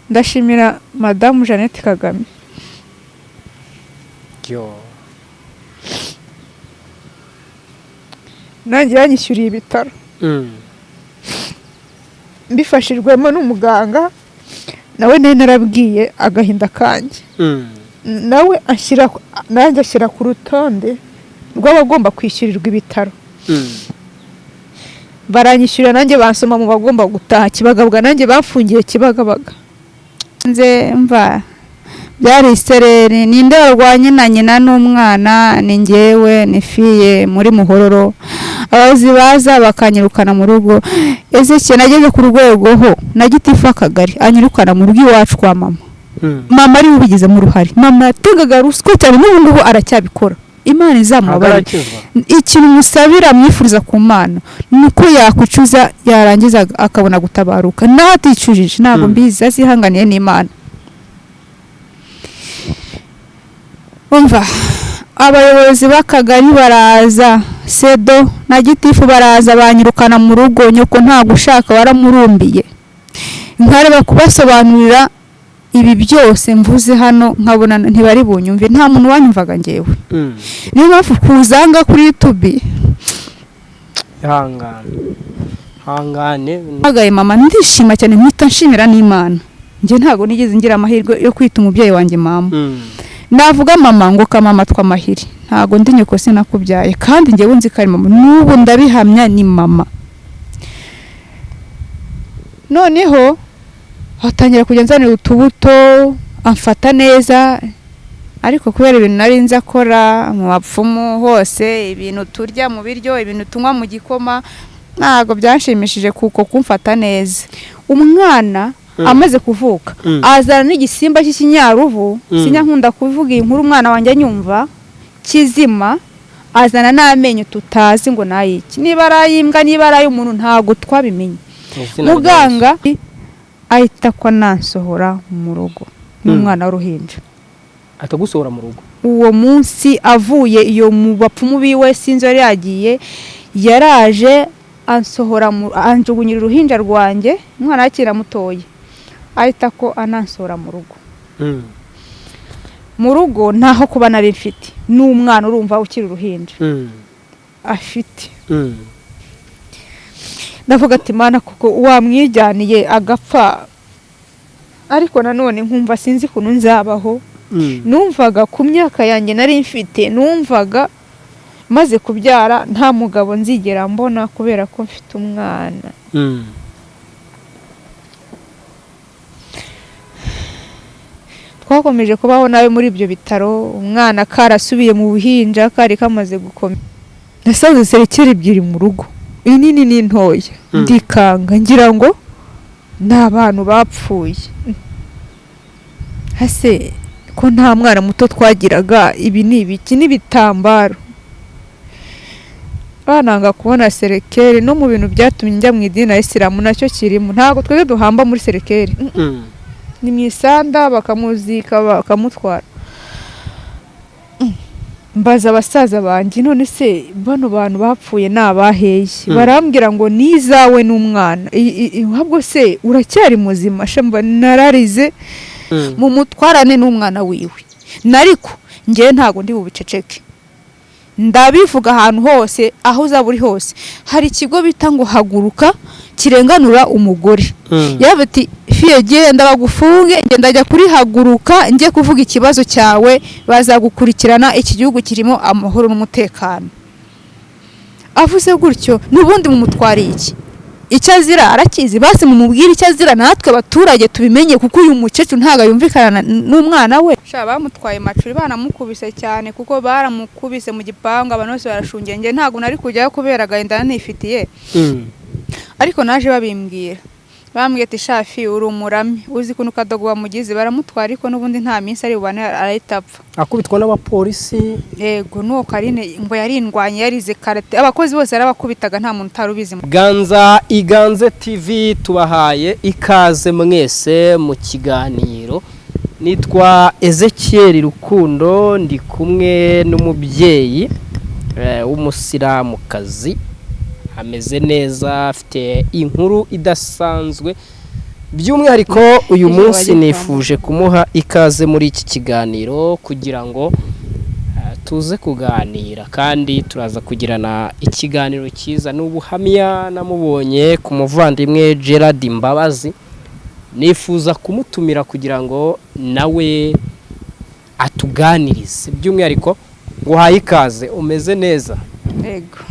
Ndashimira Madamu Jeannette Kagame. Yo. Nanjye yanyishyuriye ibitaro mbifashijwemo n'umuganga, nawe nari narabwiye agahinda kanjye, nawe ashyira, nanjye ashyira ku rutonde rw'abagomba kwishyurirwa ibitaro. Baranyishyurira, nanjye bansoma mu bagomba gutaha Kibagabaga, nanjye bafungiye Kibagabaga. Nze mva byari isereri. Ninde warwanye na nyina n'umwana? Ni njyewe, ni fiye muri Muhororo. Abayobozi baza bakanyirukana mu rugo. Ese nageze ku rwego ho na gitifu w'akagari anyirukana mu rugo iwacu kwa mama. Mama ariwe ubigizemo uruhare. Mama yatangaga ruswa cyane, n'ubu ngubu aracyabikora. Imana izamubabarire. Ntabwo. Ikintu musabira, mwifuriza ku Mana, ni uko yakwicuza, yarangiza akabona gutabaruka. Naho aticujije, ntabwo mbizi, azihanganiye n'Imana. Umva, abayobozi b'akagari baraza, sedo na gitifu baraza, banyirukana mu rugo. Nyoko ntabwo ushaka, waramurumbiye. Nkareba kubasobanurira ibi byose mvuze hano, nkabona ntibari bunyumve. Nta muntu wanyumvaga ngewe. Niyo mpamvu kuzanga kuri YouTube. Ihangane, hangane. Mpagaye mama, ndishima cyane, mpita nshimira n'Imana. Njye ntabwo nigeze ngira amahirwe yo kwita umubyeyi wanjye mama. Navuga mama ngo kamama twamahiri, ntabwo ndi nyoko, sinakubyaye, kandi njyewe nzi ko ari mama, n'ubu ndabihamya, ni mama. Noneho atangira kujya nzanira utubuto, amfata neza, ariko kubera ibintu nari nzi akora mu bapfumu hose, ibintu turya mu biryo, ibintu tunywa mu gikoma, ntabwo byanshimishije kuko kumfata neza. Umwana amaze kuvuka, azana n'igisimba cy'ikinyaruvu. Sinyankunda kuvuga iyi nkuru umwana wanjye anyumva. Kizima, azana n'amenyo tutazi ngo nayiki, niba ari ay'imbwa, niba ari ay'umuntu, ntabwo twabimenye. Mu izina rya. Muganga ahita ko anansohora mu rugo n'umwana w'uruhinja. Yesu. Atagusohora mu rugo? Uwo munsi avuye iyo mu bapfumu biwe, sinzi yari yagiye, yaraje ansohora anjugunyira uruhinja rwanjye, umwana akiri mutoya, ahita ko anansohora mu rugo. Mu rugo ntaho kuba nari mfite n'umwana, urumva, ukiri uruhinja afite. Ndavuga ati: "Mana, kuko wamwijyaniye agapfa?" Ariko nanone nkumva sinzi ukuntu nzabaho. Numvaga ku myaka yanjye nari mfite, numvaga maze kubyara nta mugabo nzigera mbona kubera ko mfite umwana. Twakomeje kubaho nabi muri ibyo bitaro, umwana karasubiye mu buhinja, kari kamaze gukomera. Nasanze serekeri ebyiri mu rugo, inini n'intoya. Ndikanga, ngira ngo ni abantu bapfuye. Hase ko nta mwana muto twagiraga, ibi ni ibiki n'ibitambaro? Bananga kubona serekeri. No mu bintu byatumye njya mu idini ya Isilamu nacyo kirimo. Ntabwo twebwe duhamba muri serekeri, ni mu isanda, bakamuzika, bakamutwara. Mbaza abasaza banjye: "None se bano bantu bapfuye ni abaheye?" Barambwira ngo ni izawe n'umwana. Ahubwo se uracyari muzima? Shamba nararize. Mu mutwarane n'umwana wiwe, nariko njyewe ntabwo ndi bubiceceke, ndabivuga ahantu hose, aho uzaba uri hose. Hari ikigo bita ngo Haguruka kirenganura umugore. Yaba ati: "Fiye, genda bagufunge, ngenda ajya kuri Haguruka njye kuvuga ikibazo cyawe, bazagukurikirana. Iki gihugu kirimo amahoro n'umutekano." Avuze gutyo, n'ubundi mumutwariye iki? Icyo azira arakizi. Basi mumubwire icyo azira, natwe abaturage tubimenye, kuko uyu mukecuru ntabwo yumvikana n'umwana we. Sha, bamutwaye macuri, banamukubise cyane, kuko baramukubise mu gipangu, abantu bose barashungeye. Njye ntabwo nari kujyayo kubera agahinda nifitiye. Ariko naje babimbwira, bambwiye ati: "Shafi, uri umurame, uzi ukuntu kadogo bamugize, baramutwara, ariko n'ubundi nta minsi ari bubane, arahita apfa." Akubitwa n'abapolisi? Yego, n'uwo Karine ngo yarindwanye, yarize karate, abakozi bose yarabakubitaga, nta muntu utari ubizi. Ganza Iganze TV, tubahaye ikaze mwese mu kiganiro. Nitwa Ezekiel Rukundo, ndi kumwe n'umubyeyi w'umusilamukazi, ameze neza, afite inkuru idasanzwe. By'umwihariko uyu Ejo munsi bajye kwa nifuje kumuha ikaze muri iki kiganiro kugira ngo tuze kuganira, kandi turaza kugirana ikiganiro cyiza. Ni ubuhamya namubonye ku muvandimwe Gerard Mbabazi, nifuza kumutumira kugira ngo nawe atuganirize. By'umwihariko nguhaye ikaze, umeze neza? Yego.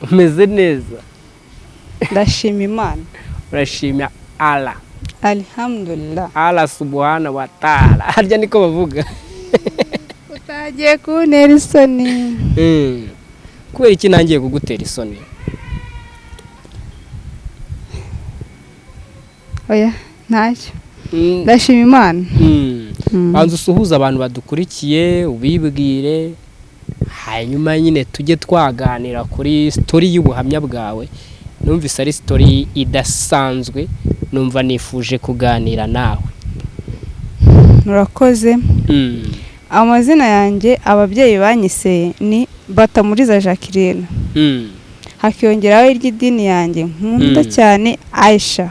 Umeze neza? Ndashima Imana. Urashima Allah? Alhamdulillah. Allah subhana wa ta'ala, harya niko bavuga? Utagiye kuntera isoni. Kubera iki nangiye kugutera isoni? Oya, ntacyo. Ndashima Imana. Banza usuhuze abantu badukurikiye, ubibwire, hanyuma nyine tujye twaganira kuri story y'ubuhamya bwawe. Numvise ari story idasanzwe, numva nifuje kuganira nawe. Murakoze. Amazina yanjye ababyeyi banyise ni Batamuriza Jacqueline. Hakiyongeraho iry'idini yanjye nkunda cyane, Aisha.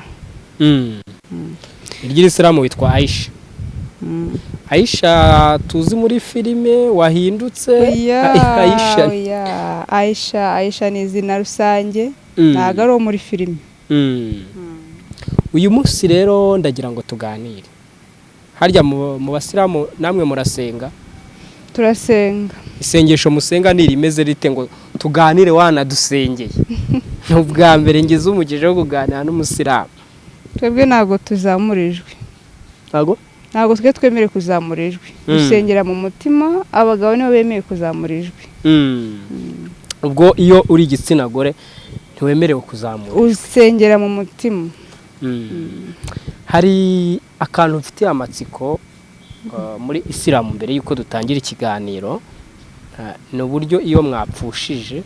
Iry'isilamu witwa Aisha? Aisha tuzi muri filime wahindutse? Oya. Aisha. Oya, Aisha, Aisha ni izina rusange, ntabwo ari uwo muri filime. Uyu munsi rero ndagira ngo tuganire. Harya mu basilamu namwe murasenga? Turasenga. Isengesho musenga ni rimeze rite, ngo tuganire wanadusengeye? Ni ubwa mbere ngize umugisha wo kuganira n'umusilamu. Twebwe ntabwo tuzamura ijwi. Ntabwo? Ntabwo twe twemerewe kuzamura ijwi. Dusengera mu mutima, abagabo nibo bemewe kuzamura ijwi. Ubwo iyo uri igitsina gore ntiwemerewe kuzamura? Usengera mu mutima. Hari akantu mfitiye amatsiko muri isilamu mbere y'uko dutangira ikiganiro, ni uburyo iyo mwapfushije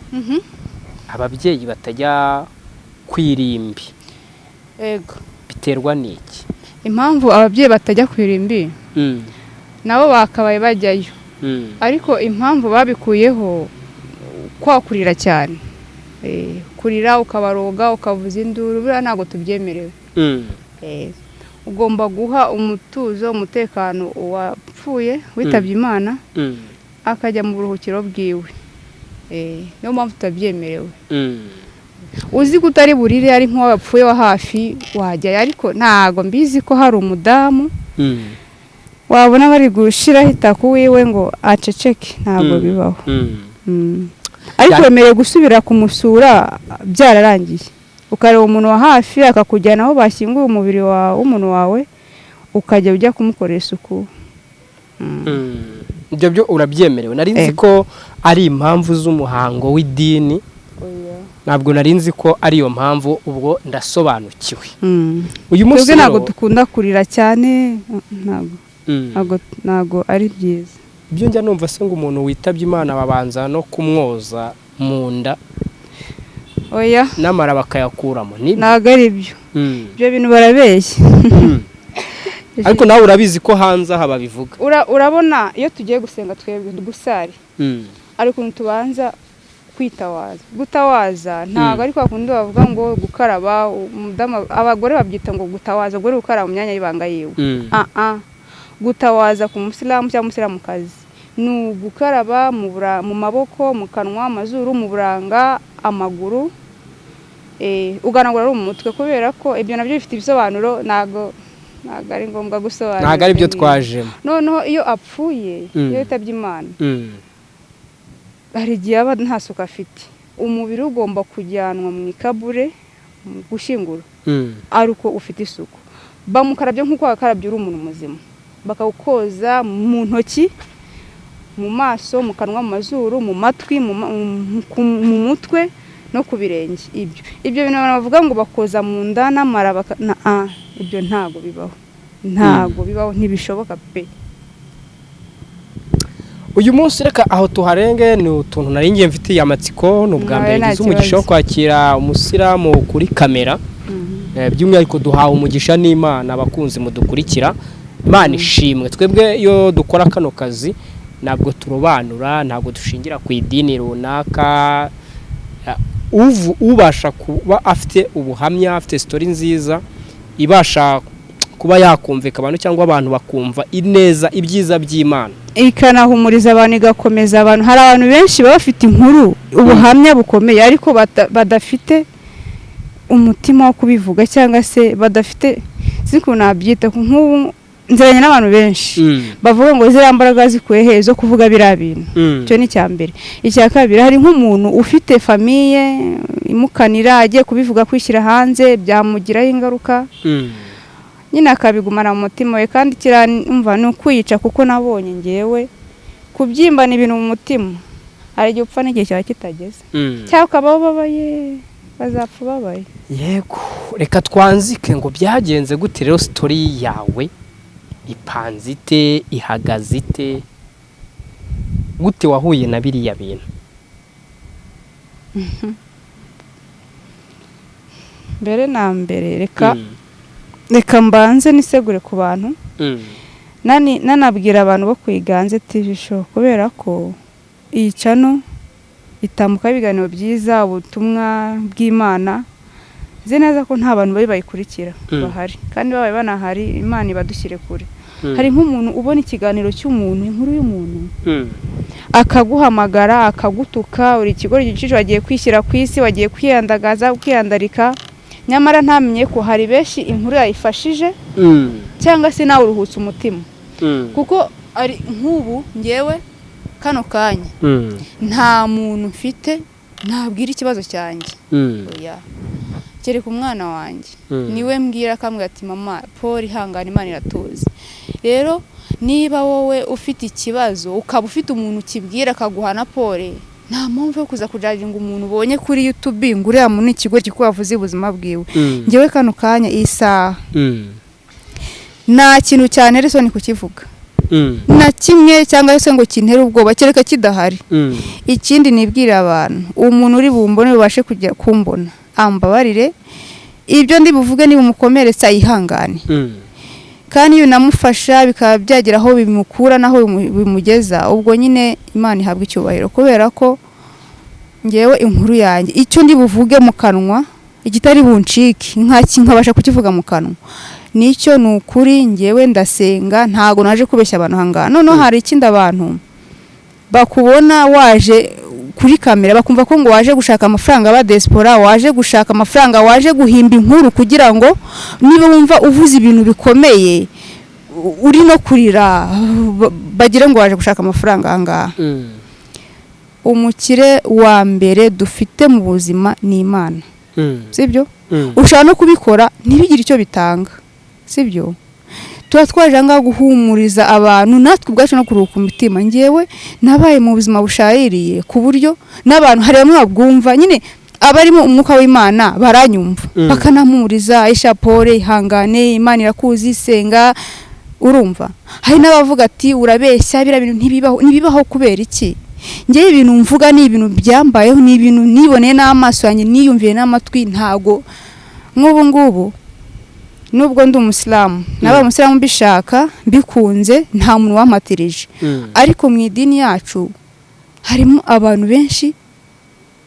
ababyeyi batajya kwirimbi. Yego. Biterwa n'iki? Impamvu ababyeyi batajya ku irimbi, nabo bakabaye bajyayo, ariko impamvu babikuyeho kwa kurira cyane, kurira ukabaroga, ukavuza induru, buriya ntabwo tubyemerewe. Ugomba guha umutuzo, umutekano uwapfuye witabye Imana, akajya mu buruhukiro bwiwe. Niyo mpamvu tutabyemerewe. Uzi ko utari burire, ari nk'uwapfuye wa hafi, wajyayo, ariko ntago mbizi ko hari umudamu wabona bari gushiraho itako wiwe ngo aceceke, ntabwo bibaho. Ariko wemerewe gusubira kumusura byararangiye, ukareba umuntu wa hafi akakujyana aho bashyinguye umubiri w'umuntu wawe, ukajya ujya kumukorera isuku. Ibyo byo urabyemerewe. Nari nzi ko ari impamvu z'umuhango w'idini, ntabwo nari nzi ko ari iyo mpamvu, ubwo ndasobanukiwe. Uyu munsi Twebwe ntabwo rero dukunda kurira cyane, ntabwo ntabwo ari byiza. Ibyo njya numva se ngo umuntu witabye Imana babanza no kumwoza mu nda, Oya. n'amara bakayakuramo, nibyo? Ntabwo ari byo. Ibyo bintu barabeshya. Ariko nawe urabizi ko hanze aha babivuga. Urabona iyo tugiye gusenga twebwe gusari, ari ukuntu tubanza kwitawaza. Gutawaza ntabwo ari kwa kundi bavuga ngo gukaraba, umudamu, abagore babyita ngo gutawaza, ubwo ari gukaraba mu myanya y'ibanga yiwe. Ah ah, gutawaza ku musilamu cyangwa umusilamukazi ni ugukaraba mu maboko, mu kanwa, amazuru, mu buranga, amaguru, uganagura ari mu mutwe, kubera ko ibyo nabyo bifite ibisobanuro, ntabwo ari ngombwa gusobanura. Ntabwo ari byo twajemo. Noneho iyo apfuye, iyo yitabye Imana, hari igihe aba nta suku afite, umubiri ugomba kujyanwa mu ikabure mu gushyingura ari uko ufite isuku. Bamukarabya nk'uko wakarabya uri umuntu muzima, bakawukoza mu ntoki, mu maso, mu kanwa, mu mazuru, mu matwi, mu mutwe no ku birenge. Ibyo bintu abantu bavuga ngo bakoza mu nda n'amara ibyo ntago bibaho, ntago bibaho, ntibishoboka pe. Uyu munsi reka aho tuharenge, ni utuntu nari ngiye mfitiye amatsiko. Ni ubwa mbere Nawe nta ngize umugisha wo kibazo. kwakira umusilamu kuri kamera. By'umwihariko duhawe umugisha n'Imana. Abakunzi mudukurikira, Imana ishimwe. Twebwe iyo dukora kano kazi ntabwo turobanura, ntabwo dushingira ku idini runaka. Ubasha kuba afite ubuhamya, afite story nziza, Ibasha kuba yakumvika abantu, cyangwa abantu bakumva ineza, ibyiza by'Imana. Ikanahumuriza abantu, igakomeza abantu. Hari abantu benshi baba bafite inkuru, ubuhamya bukomeye, ariko badafite umutima wo kubivuga, cyangwa se badafite, sinzi ukuntu nabyita. Nk'ubu nziranye n'abantu benshi bavuga ngo ziriya mbaraga zikuye he zo kuvuga biriya bintu? Icyo ni icya mbere. Icya kabiri, hari nk'umuntu ufite famille imukanira, agiye kubivuga, kwishyira hanze byamugiraho ingaruka, nyine akabigumana mu mutima we. Kandi kiramva ni ukwiyica, kuko nabonye ngewe kubyimbana ibintu mu mutima, hari igihe upfa n'igihe cyaba kitageze, cyangwa ukaba ubabaye, bazapfa ubabaye. Yego, reka twanzike ngo byagenze gute rero? Story yawe ipanze ite, ihagaze ite, gute wahuye na biriya bintu? Mbere na mbere, reka mbanze nisegure ku bantu, nanabwira abantu bo ku Iganze TV Show, kubera ko iyi channel itambukaho ibiganiro byiza, ubutumwa bw'Imana. Nzi neza ko nta bantu babi bayikurikira bahari, kandi babaye banahari, Imana ibadushyire kure. Hari nk'umuntu ubona ikiganiro cy'umuntu, inkuru y'umuntu, akaguhamagara, akagutuka: "Uri ikigo gicije, wagiye kwishyira ku isi, wagiye kwiyandagaza, kwiyandarika." Nyamara ntamenye ko hari benshi inkuru yayifashije, cyangwa se nawe uruhutse umutima, kuko ari nk'ubu ngewe kano kanya nta muntu mfite nabwira ikibazo cyanjye. Oya, kereka umwana wanjye, niwe mbwira, akambwira ati: "Mama Paul, ihangane, Imana iratuzi." Rero niba wowe ufite ikibazo, ukaba ufite umuntu ukibwira akaguha na pole, nta mpamvu yo kuza kujudginga umuntu ubonye kuri YouTube ngo uriya muntu ni ikigo kuko wavuze ubuzima bwiwe. Ngewe kano kanya, iyi saha, nta kintu cyantera isoni kukivuga na kimwe, cyangwa se ngo kintere ubwoba, kereka kidahari. Ikindi nibwira abantu, umuntu uri bumbone, bubashe kujya kumbona, ambabarire, ibyo ndi buvuge niba umukomeretsa yihangane, kandi iyo unamufasha bikaba byagera aho bimukura n'aho bimugeza, ubwo nyine Imana ihabwa icyubahiro, kubera ko ngewe inkuru yanjye, icyo ndi buvuge mu kanwa, igitari buncike nkabasha kukivuga mu kanwa, nicyo ni ukuri. Ngewe ndasenga, ntago naje kubeshya abantu ahangaha. Noneho hari ikindi, abantu bakubona waje kuri kamera bakumva ko ngo waje gushaka amafaranga ba diaspora, waje gushaka amafaranga, waje guhimba inkuru kugira ngo niba wumva uvuze ibintu bikomeye, uri no kurira, bagire ngo waje gushaka amafaranga ahangaha. Umukire wa mbere dufite mu buzima ni Imana, sibyo? Ushobora no kubikora ntibigire icyo bitanga, sibyo? Tuba twaje ahangaha guhumuriza abantu, natwe ubwacu no kuruhuka umutima. Ngewe nabaye mu buzima bushayiriye, ku buryo n'abantu, hari bamwe babwumva nyine, abarimo umwuka w'Imana baranyumva, bakanampumuriza: "Aisha, pole, ihangane, Imana irakuzi, senga." Urumva, hari n'abavuga ati: "Urabeshya, biriya bintu ntibibaho." Ntibibaho kubera iki? Ngewe ibintu mvuga ni ibintu byambayeho, ni ibintu niboneye n'amaso yanjye, niyumviye n'amatwi. Ntago nk'ubu ngubu, nubwo ndi umusilamu, nabaye umusilamu mbishaka, mbikunze, nta muntu wampatirije, ariko mu idini yacu harimo abantu benshi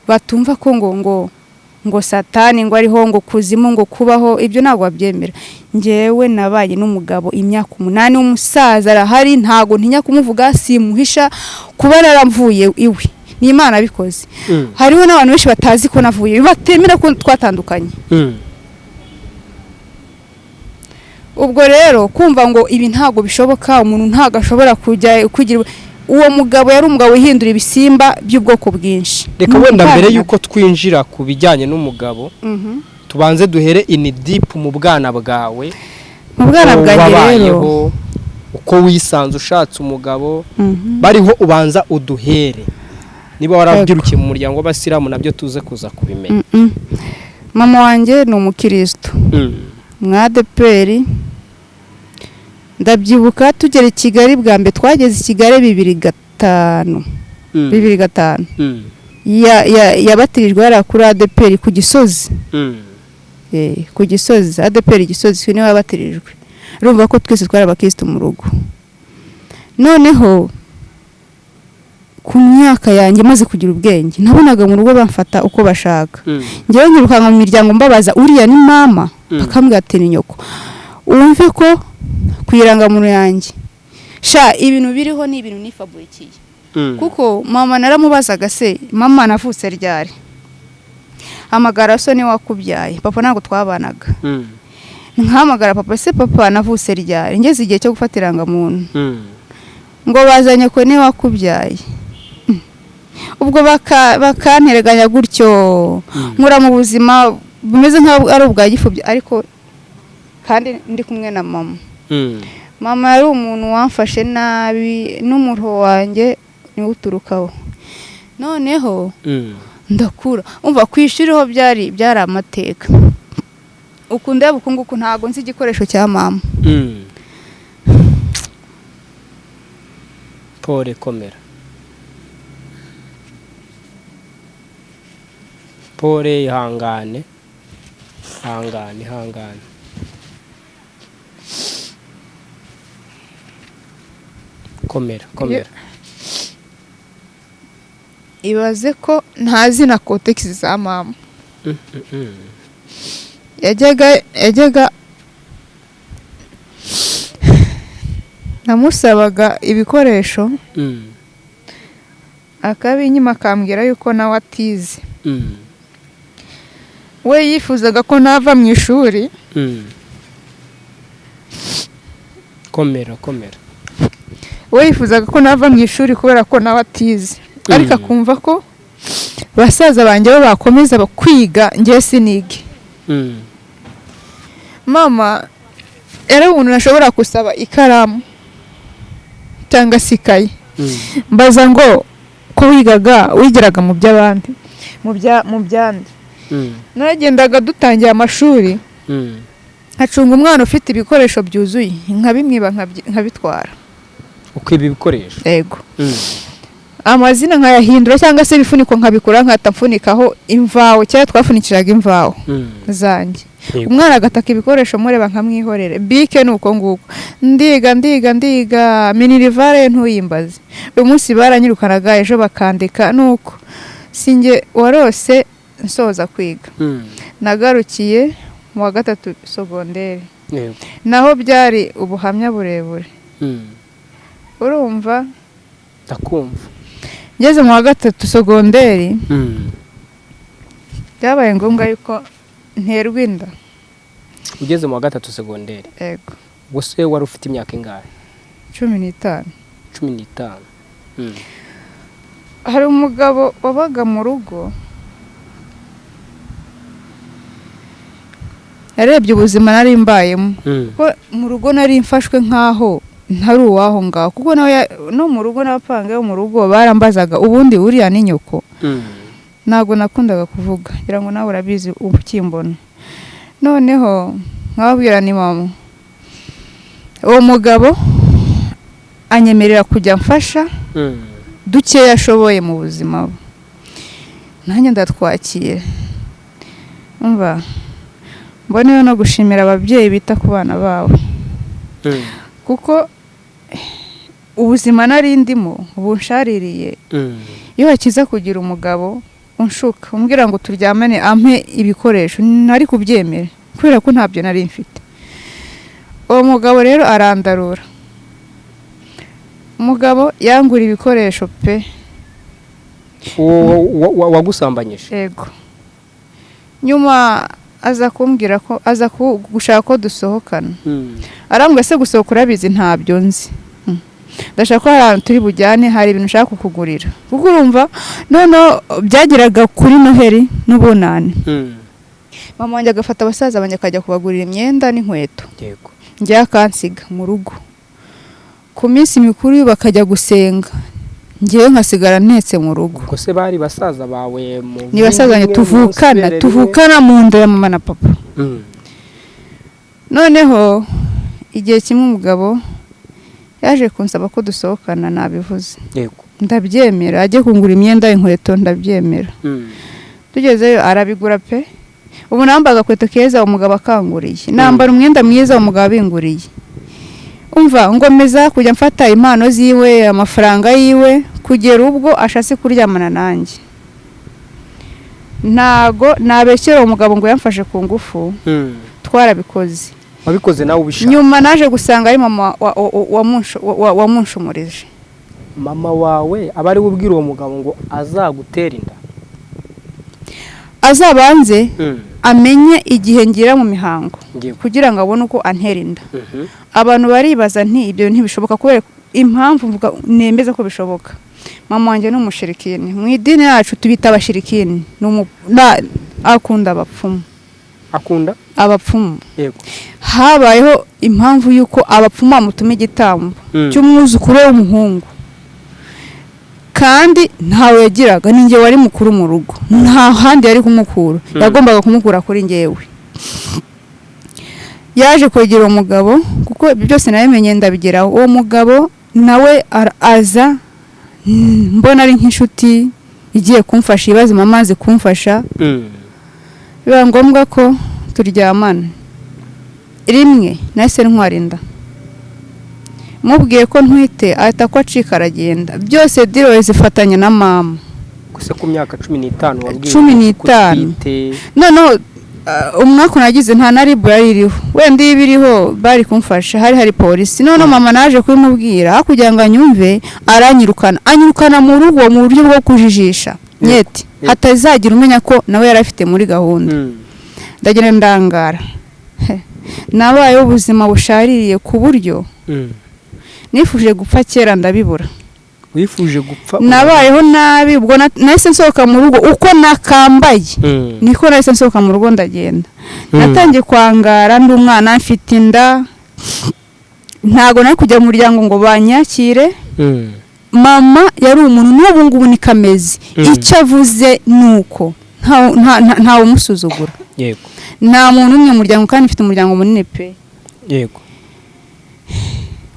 batumva ko ngo Satani ngo ariho, ngo kuzimu ngo kubaho, ibyo ntabwo babyemera. Ngewe nabaye n'umugabo imyaka 8 w'umusaza, arahari, ntago ntinya kumuvuga, simuhisha. Kuba naravuye iwe ni Imana abikoze. Hariho n'abantu benshi batazi ko navuye, batemera ko twatandukanye. Ubwo rero kumva ngo ibi ntabwo bishoboka, umuntu ntabwo ashobora kujya kugira, uwo mugabo yari umugabo uhindura ibisimba by'ubwoko bwinshi. Reka wenda mbere y'uko twinjira ku bijyanye n'umugabo, tubanze duhere in deep mu bwana bwawe. Mu bwana uko bwanjye rero, wabayeho, uko wisanze ushatse umugabo, bariho ubanza uduhere niba warabyirukiye mu muryango w'abasilamu, nabyo tuze kuza kubimenya. Mama wanjye ni umukristo mwa ADEPR. Ndabyibuka tugera i Kigali bwa mbere, twageze i Kigali 2005. 2005. Yabatirijwe hariya kuri ADEPR ku Gisozi. Ku Gisozi, ADEPR Gisozi, niwe yabatirijwe. Urumva ko twese twari abakristo mu rugo. Noneho ku myaka yanjye, maze kugira ubwenge, nabonaga mu rugo bamfata uko bashaka. Ngewe nkirukanka mu miryango mbabaza: "Uriya ni mama?" Bakambwira ati ni nyoko. Wumve ko ku irangamuntu yanjye sha ibintu biriho ni ibintu nifaburikiye. Kuko mama naramubazaga, se mama navutse ryari? Hamagara so ni wakubyaye, papa ntabwo twabanaga. Nkahamagara papa, se papa navutse ryari? Ngeze igihe cyo gufata irangamuntu, ngo bazanye ko ni wakubyaye. Ubwo bakantereganya gutyo, nkura mu buzima bumeze nk'aho ari ubwa gipfubyi, ariko kandi ndi kumwe na mama. Mama yari umuntu wamfashe nabi, n'umuruho wanjye niwo uturukaho. Noneho ndakura, umva, ku ishuri ho byari amateka. Uku ndeba uku nguku, ntabwo nzi igikoresho cya mama. Pole, komera, pole, ihangane, ihangane, ihangane. Komera, komera. Ibaze ko ntazi na kotegisi za mama. Yajyaga namusabaga ibikoresho, akabinyima, akambwira yuko nawe atize. We yifuzaga ko nava mu ishuri. Komera, komera. We yifuzaga ko nava mu ishuri kubera ko nawe atize, ariko akumva ko basaza banjye bo bakomeza kwiga, njye sinige. Mama yari umuntu nashobora gusaba ikaramu cyangwa se ikayi. Mbaza ngo ko wigaga, wigiraga mu by'abandi, mu byandi. Naragendaga dutangiye amashuri, nkacunga umwana ufite ibikoresho byuzuye, nkabimwiba, nkabitwara. Ukwiba ibikoresho? Yego. Amazina nkayahindura cyangwa se ibifuniko nkabikura, nkahita mfunikaho imvaho, cyangwa twafunikiraga imvaho zanjye. Umwana agataka ibikoresho mureba, nkamwihorere. Bike ni uko nguko, ndiga, ndiga, ndiga. Minerivare ntuyimbaze, uyu munsi baranyirukanaga, ejo bakandika, nuko sinjye warose nsoza kwiga. Nagarukiye mu wa gatatu sogonderi. Naho byari ubuhamya burebure. Urumva? Ndakumva. Ngeze mu wa gatatu sogonderi, byabaye ngombwa yuko nterwa inda. Ugeze mu wa gatatu segonderi? Yego. Ubwo se wari ufite imyaka ingahe? 15. 15. Hari umugabo wabaga mu rugo, yarebye ubuzima nari mbayemo, ko mu rugo nari mfashwe nk'aho ntari uwaho ngaho, kuko nawe no mu rugo n'abapanga yo mu rugo barambazaga, ubundi uriya ni nyoko? Ntabwo nakundaga kuvuga, ngira ngo nawe urabizi ukimbona. Noneho nkababwira ni mama. Uwo mugabo anyemerera kujya mfasha dukeya ashoboye mu buzima bwe, nanjye ndatwakira. Umva, mboneyeho no gushimira ababyeyi bita ku bana babo, kuko ubuzima nari ndimo bunshaririye. Iyo hakiza kugira umugabo unshuka umbwira ngo turyamane ampe ibikoresho, ntari kubyemera kubera ko ntabyo nari mfite. Uwo mugabo rero arandarura. Umugabo yangura ibikoresho pe. Uwo wagusambanyije? Yego. Nyuma aza kumbwira ko aza gushaka ko dusohokana. Arambwira, se gusohoka urabizi? Ntabyo nzi. Ndashaka ko hari ahantu turi bujyane, hari ibintu ushaka kukugurira. Kuko urumva noneho byageraga kuri Noheli n'Ubunani, mama wanjye agafata abasaza banjye akajya kubagurira imyenda n'inkweto. Njye akansiga mu rugo. Ku minsi mikuru bakajya gusenga, njyewe nkasigara ntetse mu rugo. Ubwo se bari basaza bawe mu Ni basaza banjye rimwe, tuvukana, munsi ibere? Tuvukana mu nda ya mama na papa. rimwe? Noneho igihe kimwe umugabo yaje kunsaba ko dusohokana, nabivuze. Ndabyemera, ajye kungura imyenda, inkweto, ndabyemera. Tugezeyo arabigura pe. Ubu namba agakweto keza, umugabo akanguriye, nambara umwenda mwiza, umugabo abinguriye. Umva, ngomeza kujya mfata impano ziwe, amafaranga yiwe, kugera ubwo ashatse kuryamana nanjye. Ntago nabeshyera uwo mugabo ngo yamfashe ku ngufu. Twarabikoze. Wabikoze nawe ubishaka? Nyuma naje gusanga ari mama wamunshumurije. Mama wawe aba ari we ubwira uwo mugabo ngo azagutera inda? Azabanze amenye igihe ngira mu mihango kugira ngo abone uko antera inda. Abantu baribaza nti ibyo ntibishoboka, kubera impamvu mvuga nemeza ko bishoboka. Mama wanjye ni umushirikini, mu idini yacu tubita abashirikini, akunda abapfumu. Akunda abapfumu. Yego. Habayeho impamvu y'uko abapfumu bamutuma igitambo cy'umwuzukuru we w'umuhungu, kandi ntawe yagiraga, ni njye wari mukuru mu rugo, nta handi yari kumukura, yagombaga kumukura kuri njyewe. Yaje kwegera uwo mugabo, kuko ibyo byose nabimenye ndabigeraho. Uwo mugabo nawe aza mbona ari nk'inshuti igiye kumfasha, ibibazo mama azi kumfasha. Biba ngombwa ko turyamana rimwe, nahise ntwara inda. Mubwiye ko ntwite ahita ko acika aragenda. Byose diroye zifatanya na mama. Gusa ku myaka 15 wabwiye? 15. Noneho umwaka nagize nta na ribu yari iriho, wenda iyo ibiriho bari kumfasha, hari polisi. Noneho mama naje kubimubwira kugira ngo anyumve, aranyirukana, anyirukana mu rugo mu buryo bwo kujijisha nyeti, hatazagira umenya ko nawe yari afite muri gahunda. Ndagenda ndangara, nabayeho ubuzima bushaririye ku buryo nifuje gupfa kera ndabibura. Wifuje gupfa? Nabayeho nabi, ubwo nahise nsohoka mu rugo uko nakambaye, niko nahise nsohoka mu rugo ndagenda. Natangiye kwangara ndi umwana mfite inda, ntago nari kujya mu muryango ngo banyakire. Mama yari umuntu n'ubu ngubu ni kamezi, icyo avuze ni uko ntawe umusuzugura. Yego. Nta muntu umwe mu muryango, kandi mfite umuryango munini pe. Yego.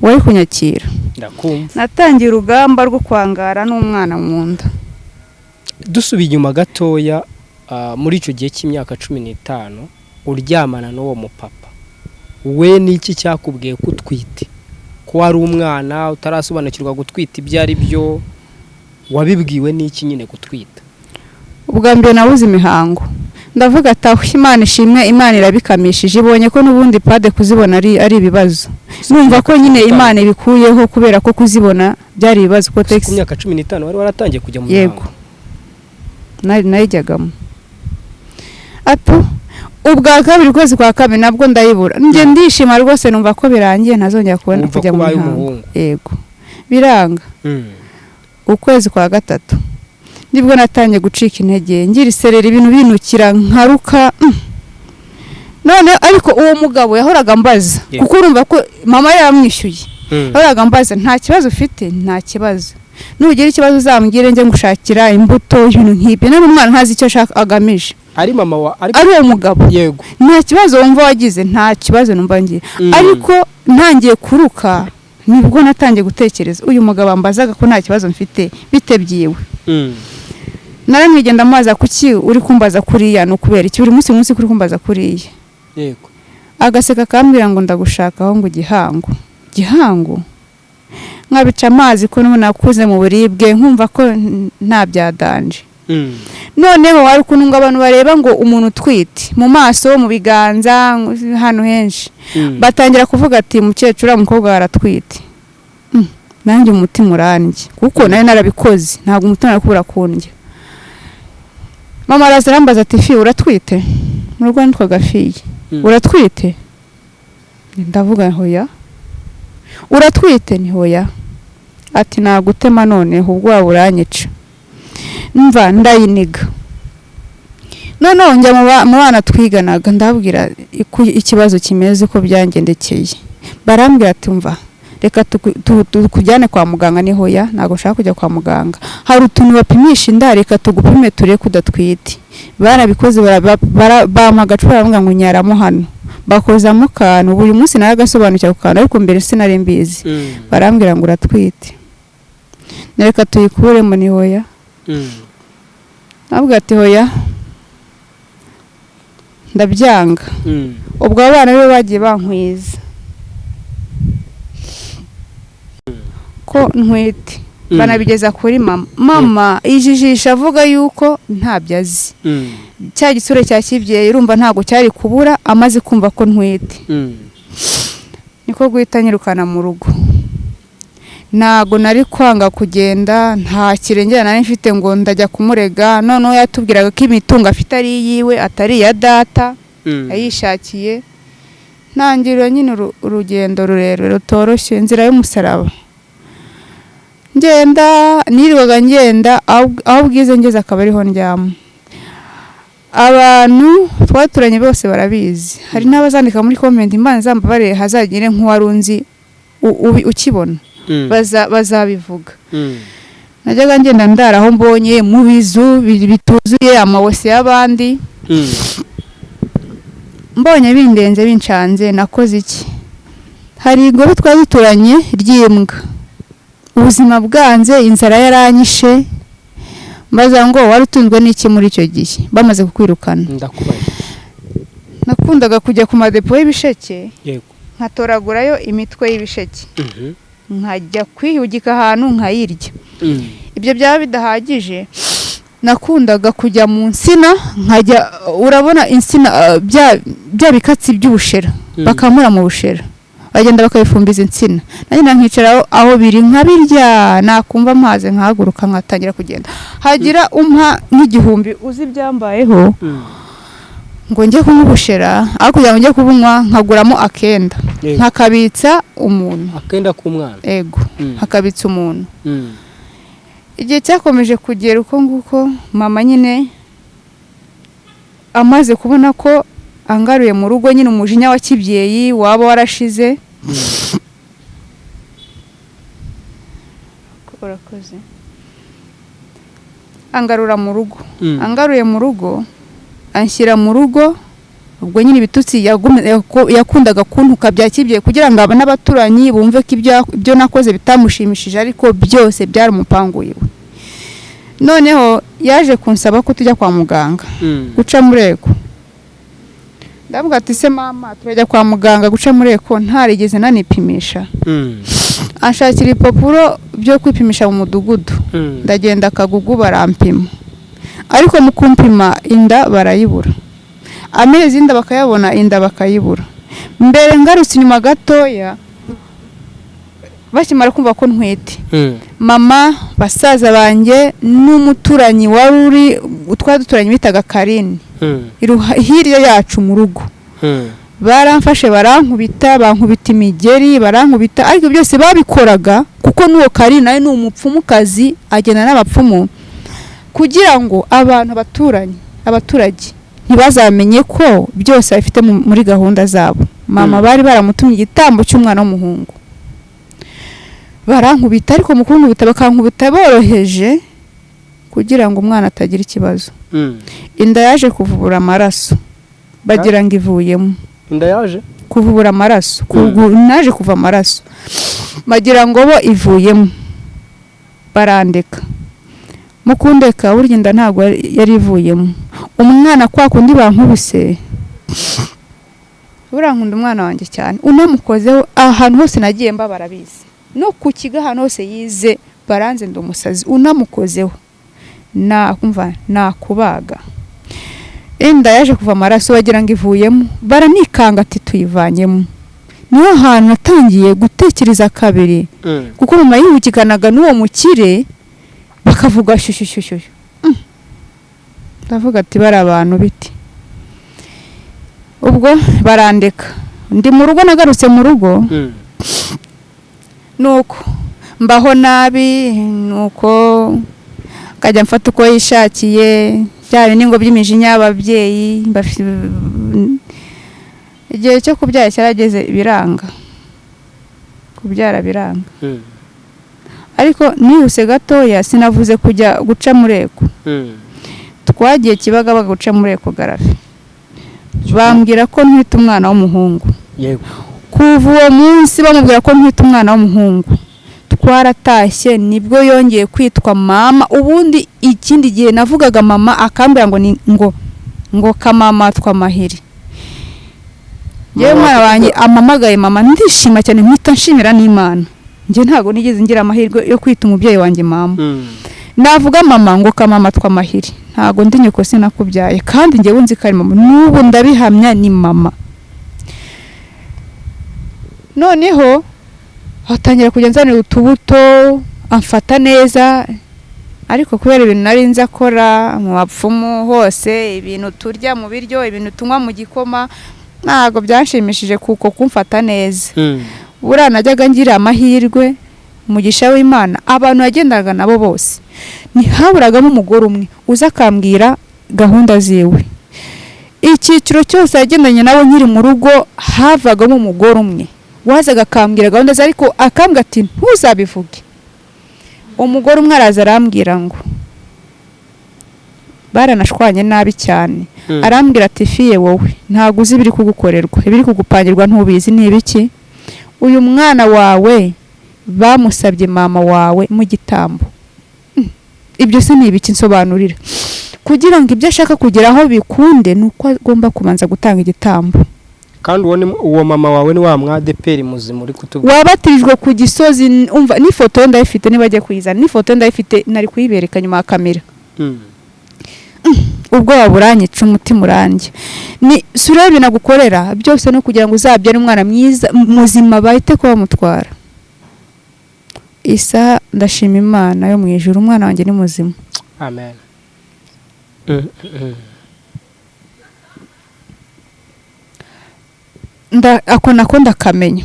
Wari kunyakira. Ndakumva. Natangiye urugamba rwo kwangara n'umwana mu nda. Dusubiye inyuma gatoya, muri icyo gihe cy'imyaka 15 uryamana n'uwo mupapa, we n'iki cyakubwiye ko utwite? Ko wari umwana utarasobanukirwa gutwita ibyo ari byo, wabibwiwe n'iki nyine gutwita? Ubwa mbere nabuze imihango, ndavuga ati aho Imana ishimwe, Imana irabikamishije, ibonye ko n'ubundi pade kuzibona ari ibibazo. Numva ko nyine Imana ibikuyeho kubera ko kuzibona byari ibibazo. Ko ku myaka 15 wari waratangiye kujya mu mihango? Yego, nayijyagamo. Apo ubwa kabiri ukwezi kwa kabiri nabwo ndayibura, njye ndishima rwose, numva ko birangiye ntazongera kubona kujya mu mihango. Yego, biranga. Ukwezi kwa gatatu nibwo natangiye gucika intege, ngira isereri, ibintu binukira nkaruka. None ariko uwo mugabo yahoraga ambaza, kuko urumva ko mama yaramwishyuye, yahoraga ambaza nta kibazo ufite, nta kibazo, nugira ikibazo uzambwire njye ngushakira imbuto, ibintu nk'ibyo. None umwana ntazi icyo ashaka agamije. Ari mama wa ari uwo mugabo. Yego. Nta kibazo wumva wagize? Nta kibazo numva ngiye. Ariko ntangiye kuruka nibwo natangiye gutekereza, uyu mugabo ambazaga ko nta kibazo mfite bite byiwe. Naramwigenda amaza, kuki uri kumbaza kuriya, ni ukubera iki buri munsi kuri kumbaza kuriya? Yego. Agaseka akambwira ngo ndagushakaho ngo gihango gihango, nkabica amazi ko nakuze mu buribwe, nkumva ko nta byadanje. Noneho hari ukuntu ngo abantu bareba ngo umuntu utwite mu maso, mu biganza, hano henshi, batangira kuvuga ati mukecuru umukobwa aratwite. Nanjye umutima urandya, kuko nari narabikoze, ntabwo umutima nakubura kundya. Mama araza arambaza ati fi uratwite? Mu rugo nitwaga fiye. Uratwite? Ndavuga hoya. Uratwite? Ni hoya. Ati nagutema noneho ubwoba buranyica. Mva ndayiniga. Noneho njya mu bana twiganaga ndabwira ikibazo kimeze uko byangendekeye. Barambwira ati mva reka tukujyane kwa muganga. Ni hoya, ntabwo nshaka kujya kwa muganga, hari utuntu bapimisha inda, reka tugupime turebe ko udatwite. Barabikoze, bampa agacupa baravuga ngo nyaramo hano, bakozamo akantu. Buri munsi naragasobanukira ku kantu, ariko mbere sinari mbizi. Barambwira ngo uratwite, reka tuyikuremo. Ni hoya. Nabwo ati hoya, ndabyanga. Ubwo abana be bagiye bankwiza ko ntwite. Banabigeza kuri mama. Mama ijijisha avuga yuko ntabyo azi. Cya gisura cya kibyeyi urumva ntabwo cyari kubura amaze kumva ko ntwite. Niko guhita nyirukana mu rugo. Ntago nari kwanga kugenda, nta kirengera nari mfite ngo ndajya kumurega. Noneho yatubwiraga ko imitungo afite ari iyiwe atari iya data, yayishakiye. Ntangirira nyine urugendo rurerure rutoroshye, inzira y'umusaraba. Ngenda nirirwaga ngenda aho bwize ngeze akaba ariho ndyama. Abantu twaturanye bose barabizi, hari n'abazandika muri comment Imana izambabarire hazagire nk'uwari unzi ukibona, bazabivuga. Najyaga ngenda ndara aho mbonye mu bizu bituzuye amawese y'abandi. Mbonye bindenze bincanze nakoze iki? Hari igobe twari duturanye ry'imbwa, ubuzima bwanze, inzara yaranyishe. Mbaza ngo wari utunzwe n'iki muri icyo gihe bamaze kukwirukana? Nakundaga kujya ku madepo y'ibisheke, nkatoragurayo imitwe y'ibisheke, nkajya kwihugika ahantu nkayirya. Ibyo byaba bidahagije, nakundaga kujya mu nsina, nkajya urabona insina bya bikatsi by'ubushera bakamura mu bushera, bagenda bakabifumbiza insina, nanjye nkicara aho biri nkabirya, nakumva amazi nkahaguruka nkatangira kugenda. Hagira umpa nk'igihumbi uzi ibyambayeho ngo njye kunywa ubushera, aho kugira ngo njye kubunywa nkaguramo akenda nkakabitsa umuntu. Akenda k'umwana? Ego, nkakabitsa umuntu. Igihe cyakomeje kugera uko nguko, mama nyine amaze kubona ko angaruye mu rugo, nyine umujinya wa kibyeyi waba warashize. Urakoze. Angarura mu rugo. Angaruye mu rugo, anshyira mu rugo. Ubwo nyine ibitutsi yakundaga kuntuka bya kibyeyi kugira ngo n'abaturanyi bumve ko ibyo nakoze bitamushimishije, ariko byose byari umupangu wiwe. Noneho yaje kunsaba ko tujya kwa muganga guca mureko. Ndavuga ati se mama turajya kwa muganga guca mureko ntarigeze nanipimisha. Anshakira ibipapuro byo kwipimisha mu mudugudu, ndagenda Kagugu barampima, ariko mu kumpima inda barayibura, amezi inda bakayabona, inda bakayibura. Mbere ngarutse inyuma gatoya, bakimara kumva ko ntwite, mama, basaza banjye n'umuturanyi wari uri twari duturanye bitaga Karine, hirya yacu mu rugo, baramfashe barankubita, bankubita imigeri, barankubita, ariko byose babikoraga kuko n'uwo Karine nawe ni umupfumukazi, agenda n'abapfumu kugira ngo abantu abaturanye abaturage ntibazamenye ko byose bafite muri gahunda zabo. Mama bari baramutumye igitambo cy'umwana w'umuhungu, barankubita, ariko mu kunkubita bakankubita boroheje kugira ngo umwana atagira ikibazo. Inda yaje kuvubura amaraso, bagira ngo ivuyemo. Inda yaje kuvubura amaraso, naje kuva amaraso, bagira ngo bo ivuyemo, barandeka. Mukundeka burya inda ntabwo yari ivuyemo. Umwana kwa kundi bankubise, burankunda umwana wanjye cyane, unamukozeho ahantu hose nagiye mba barabizi, no ku kigo ahantu hose yize baranze ndi umusazi, unamukozeho nakumva nakubaga. Inda yaje kuva amaraso bagira ngo ivuyemo, baranikanga ati tuyivanyemo. Niho hantu natangiye gutekereza kabiri, kuko mama yihugikanaga n'uwo mukire bakavuga shyushyushyushyu. Ndavuga ati bari abantu biti. Ubwo barandeka ndi mu rugo, nagarutse mu rugo nuko mbaho nabi, nuko akajya mfata uko yishakiye, bya bindi ngo by'imijinya y'ababyeyi. Igihe cyo kubyara cyarageze biranga, kubyara biranga. Ariko nihuse gatoya sinavuze kujya guca mureko. Twagiye Kibagabaga guca mureko garafe, bambwira ko ntwite umwana w'umuhungu. Kuva uwo munsi bamubwira ko ntwite umwana w'umuhungu, twaratashye, nibwo yongeye kwitwa mama. Ubundi ikindi gihe navugaga mama akambwira ngo ni ngo kamama twamahiri. Yewe mwana wanjye amamagaye mama, ndishima cyane, mpita nshimira n'Imana. Njye ntabwo nigeze ngira amahirwe yo kwita umubyeyi wanjye mama. Navuga mama ngo kamama twamahiri, ntabwo ndi nyoko sinakubyaye, kandi njyewe nzi ko ari mama, n'ubu ndabihamya ni mama. Noneho atangira kujya nzanira utubuto, amfata neza, ariko kubera ibintu nari nzi akora mu bapfumu hose, ibintu turya mu biryo, ibintu tunywa mu gikoma, ntabwo byanshimishije kuko kumfata neza. Buriya najyaga ngira amahirwe, umugisha w'Imana, abantu yagendaga nabo bose ntihaburagamo umugore umwe uza akambwira gahunda ziwe. Icyiciro cyose yagendanye nabo nkiri mu rugo havagamo umugore umwe wazaga akambwira gahunda ze, ariko akambwira ati ntuzabivuge. Umugore umwe araza arambwira ngo baranashwanye nabi cyane, arambwira ati fiye wowe ntabwo uzi ibiri kugukorerwa, ibiri kugupangirwa ntubizi ni ibiki, uyu mwana wawe bamusabye mama wawe mu gitambo. Ibyo se ni ibiki nsobanurira? Kugira ngo ibyo ashaka kugeraho bikunde ni uko agomba kubanza gutanga igitambo. Kandi uwo mama wawe ni wa mwadeperi muzima uri kutubwira, wabatirijwe ku Gisozi. Umva n'ifoto ndayifite, niba agiye kuyizana n'ifoto ndayifite, nari kuyibereka nyuma ya kamera. Ubwoba buranyica, umutima uranjye. Ni sura binagukorera byose no kugira ngo uzabyare umwana mwiza muzima bahite ko bamutwara. Isa ndashima Imana yo mu ijuru, umwana wanjye ni muzima. Amen. Ako nako ndakamenya.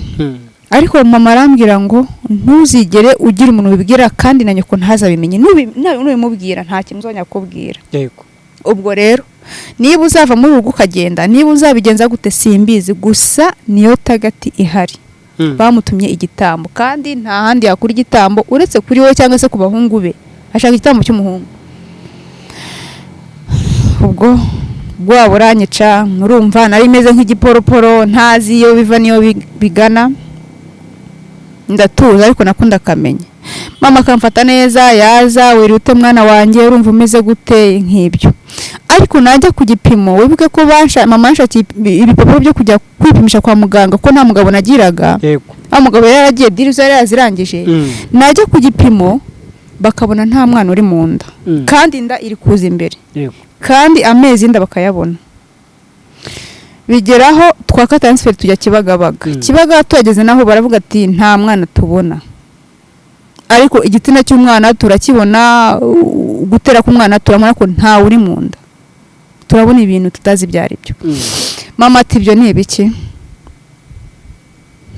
Ariko mama arambwira ngo ntuzigere ugira umuntu wibwira, kandi na nyoko ntazabimenye, nubimubwira nta kintu uzongera kukubwira. Yego. Ubwo rero niba uzava muri urugo ukagenda, niba uzabigenza gute simbizi, gusa niyo tagati ihari. Bamutumye igitambo, kandi nta handi yakura igitambo uretse kuri wowe cyangwa se ku bahungu be. Ashaka igitambo cy'umuhungu. Ubwo bwoba buranyica, murumva nari meze nk'igiporoporo, ntazi iyo biva niyo bigana. Ndatuza ariko nakunda akamenya. Mama akamfata neza, yaza wirute mwana wanjye urumva umeze gute nk'ibyo. Ariko najya ku gipimo, wibuke ko mama yanshakiye ibipapuro byo kujya kwipimisha kwa muganga ko nta mugabo nagiraga. Yego. Wa mugabo yari yaragiye dirizo yari yazirangije. Najya ku gipimo bakabona nta mwana uri mu nda. Kandi inda iri kuza imbere. Yego. Kandi amezi inda bakayabona. Bigeraho twaka transfer tujya Kibagabaga. Kibagabaga tuhageze naho baravuga ati nta mwana tubona. Ariko igitsina cy'umwana turakibona, gutera k'umwana turamubona ko nta uri mu nda. Turabona ibintu tutazi ibyo ari byo. Mama ati ibyo ni ibiki?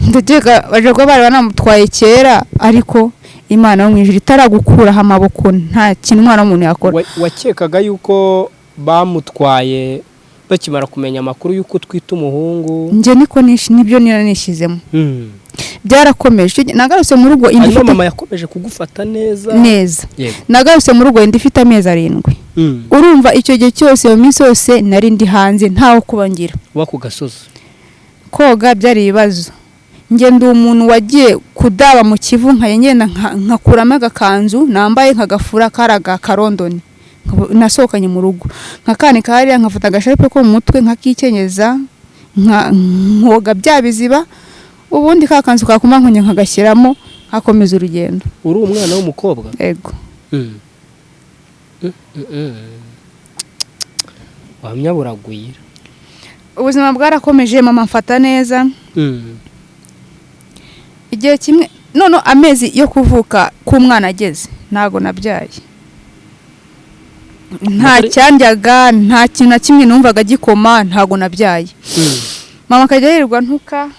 Ndakeka baje kuba bari banamutwaye kera, ariko Imana yo mu ijuru itaragukuraho amaboko nta kintu umwana w'umuntu yakora. Wakekaga yuko bamutwaye bakimara kumenya amakuru yuko utwita umuhungu? Njye niko nibyo nishyizemo. Byarakomeje. Nagarutse mu rugo inda ifite, mama yakomeje kugufata neza neza. Nagarutse mu rugo inda ifite amezi 7. Urumva icyo gihe cyose mu minsi yose nari ndi hanze ntaho kuba ngira. Wa ku gasozi. Koga byari ibibazo. Njye ndi umuntu wagiye kudaba mu Kivu nkayengenda nkakuramo agakanzu nambaye nkagafura karaga karondoni nasohokanye mu rugo, nkakanika hariya nkafata agasharupe ko mu mutwe nkakikenyeza nkoga bya biziba, ubundi ka kanzu kakuma nkonya nkagashyiramo nkakomeza urugendo. Uri umwana w'umukobwa? Yego. Wamya buragwira. Ubuzima bwarakomeje, mama mfata neza. Igihe kimwe none amezi yo kuvuka k'umwana ageze ntago nabyaye. Nta cyandyaga, nta kintu na kimwe numvaga gikoma, ntago nabyaye. Mama akajya yirirwa ntuka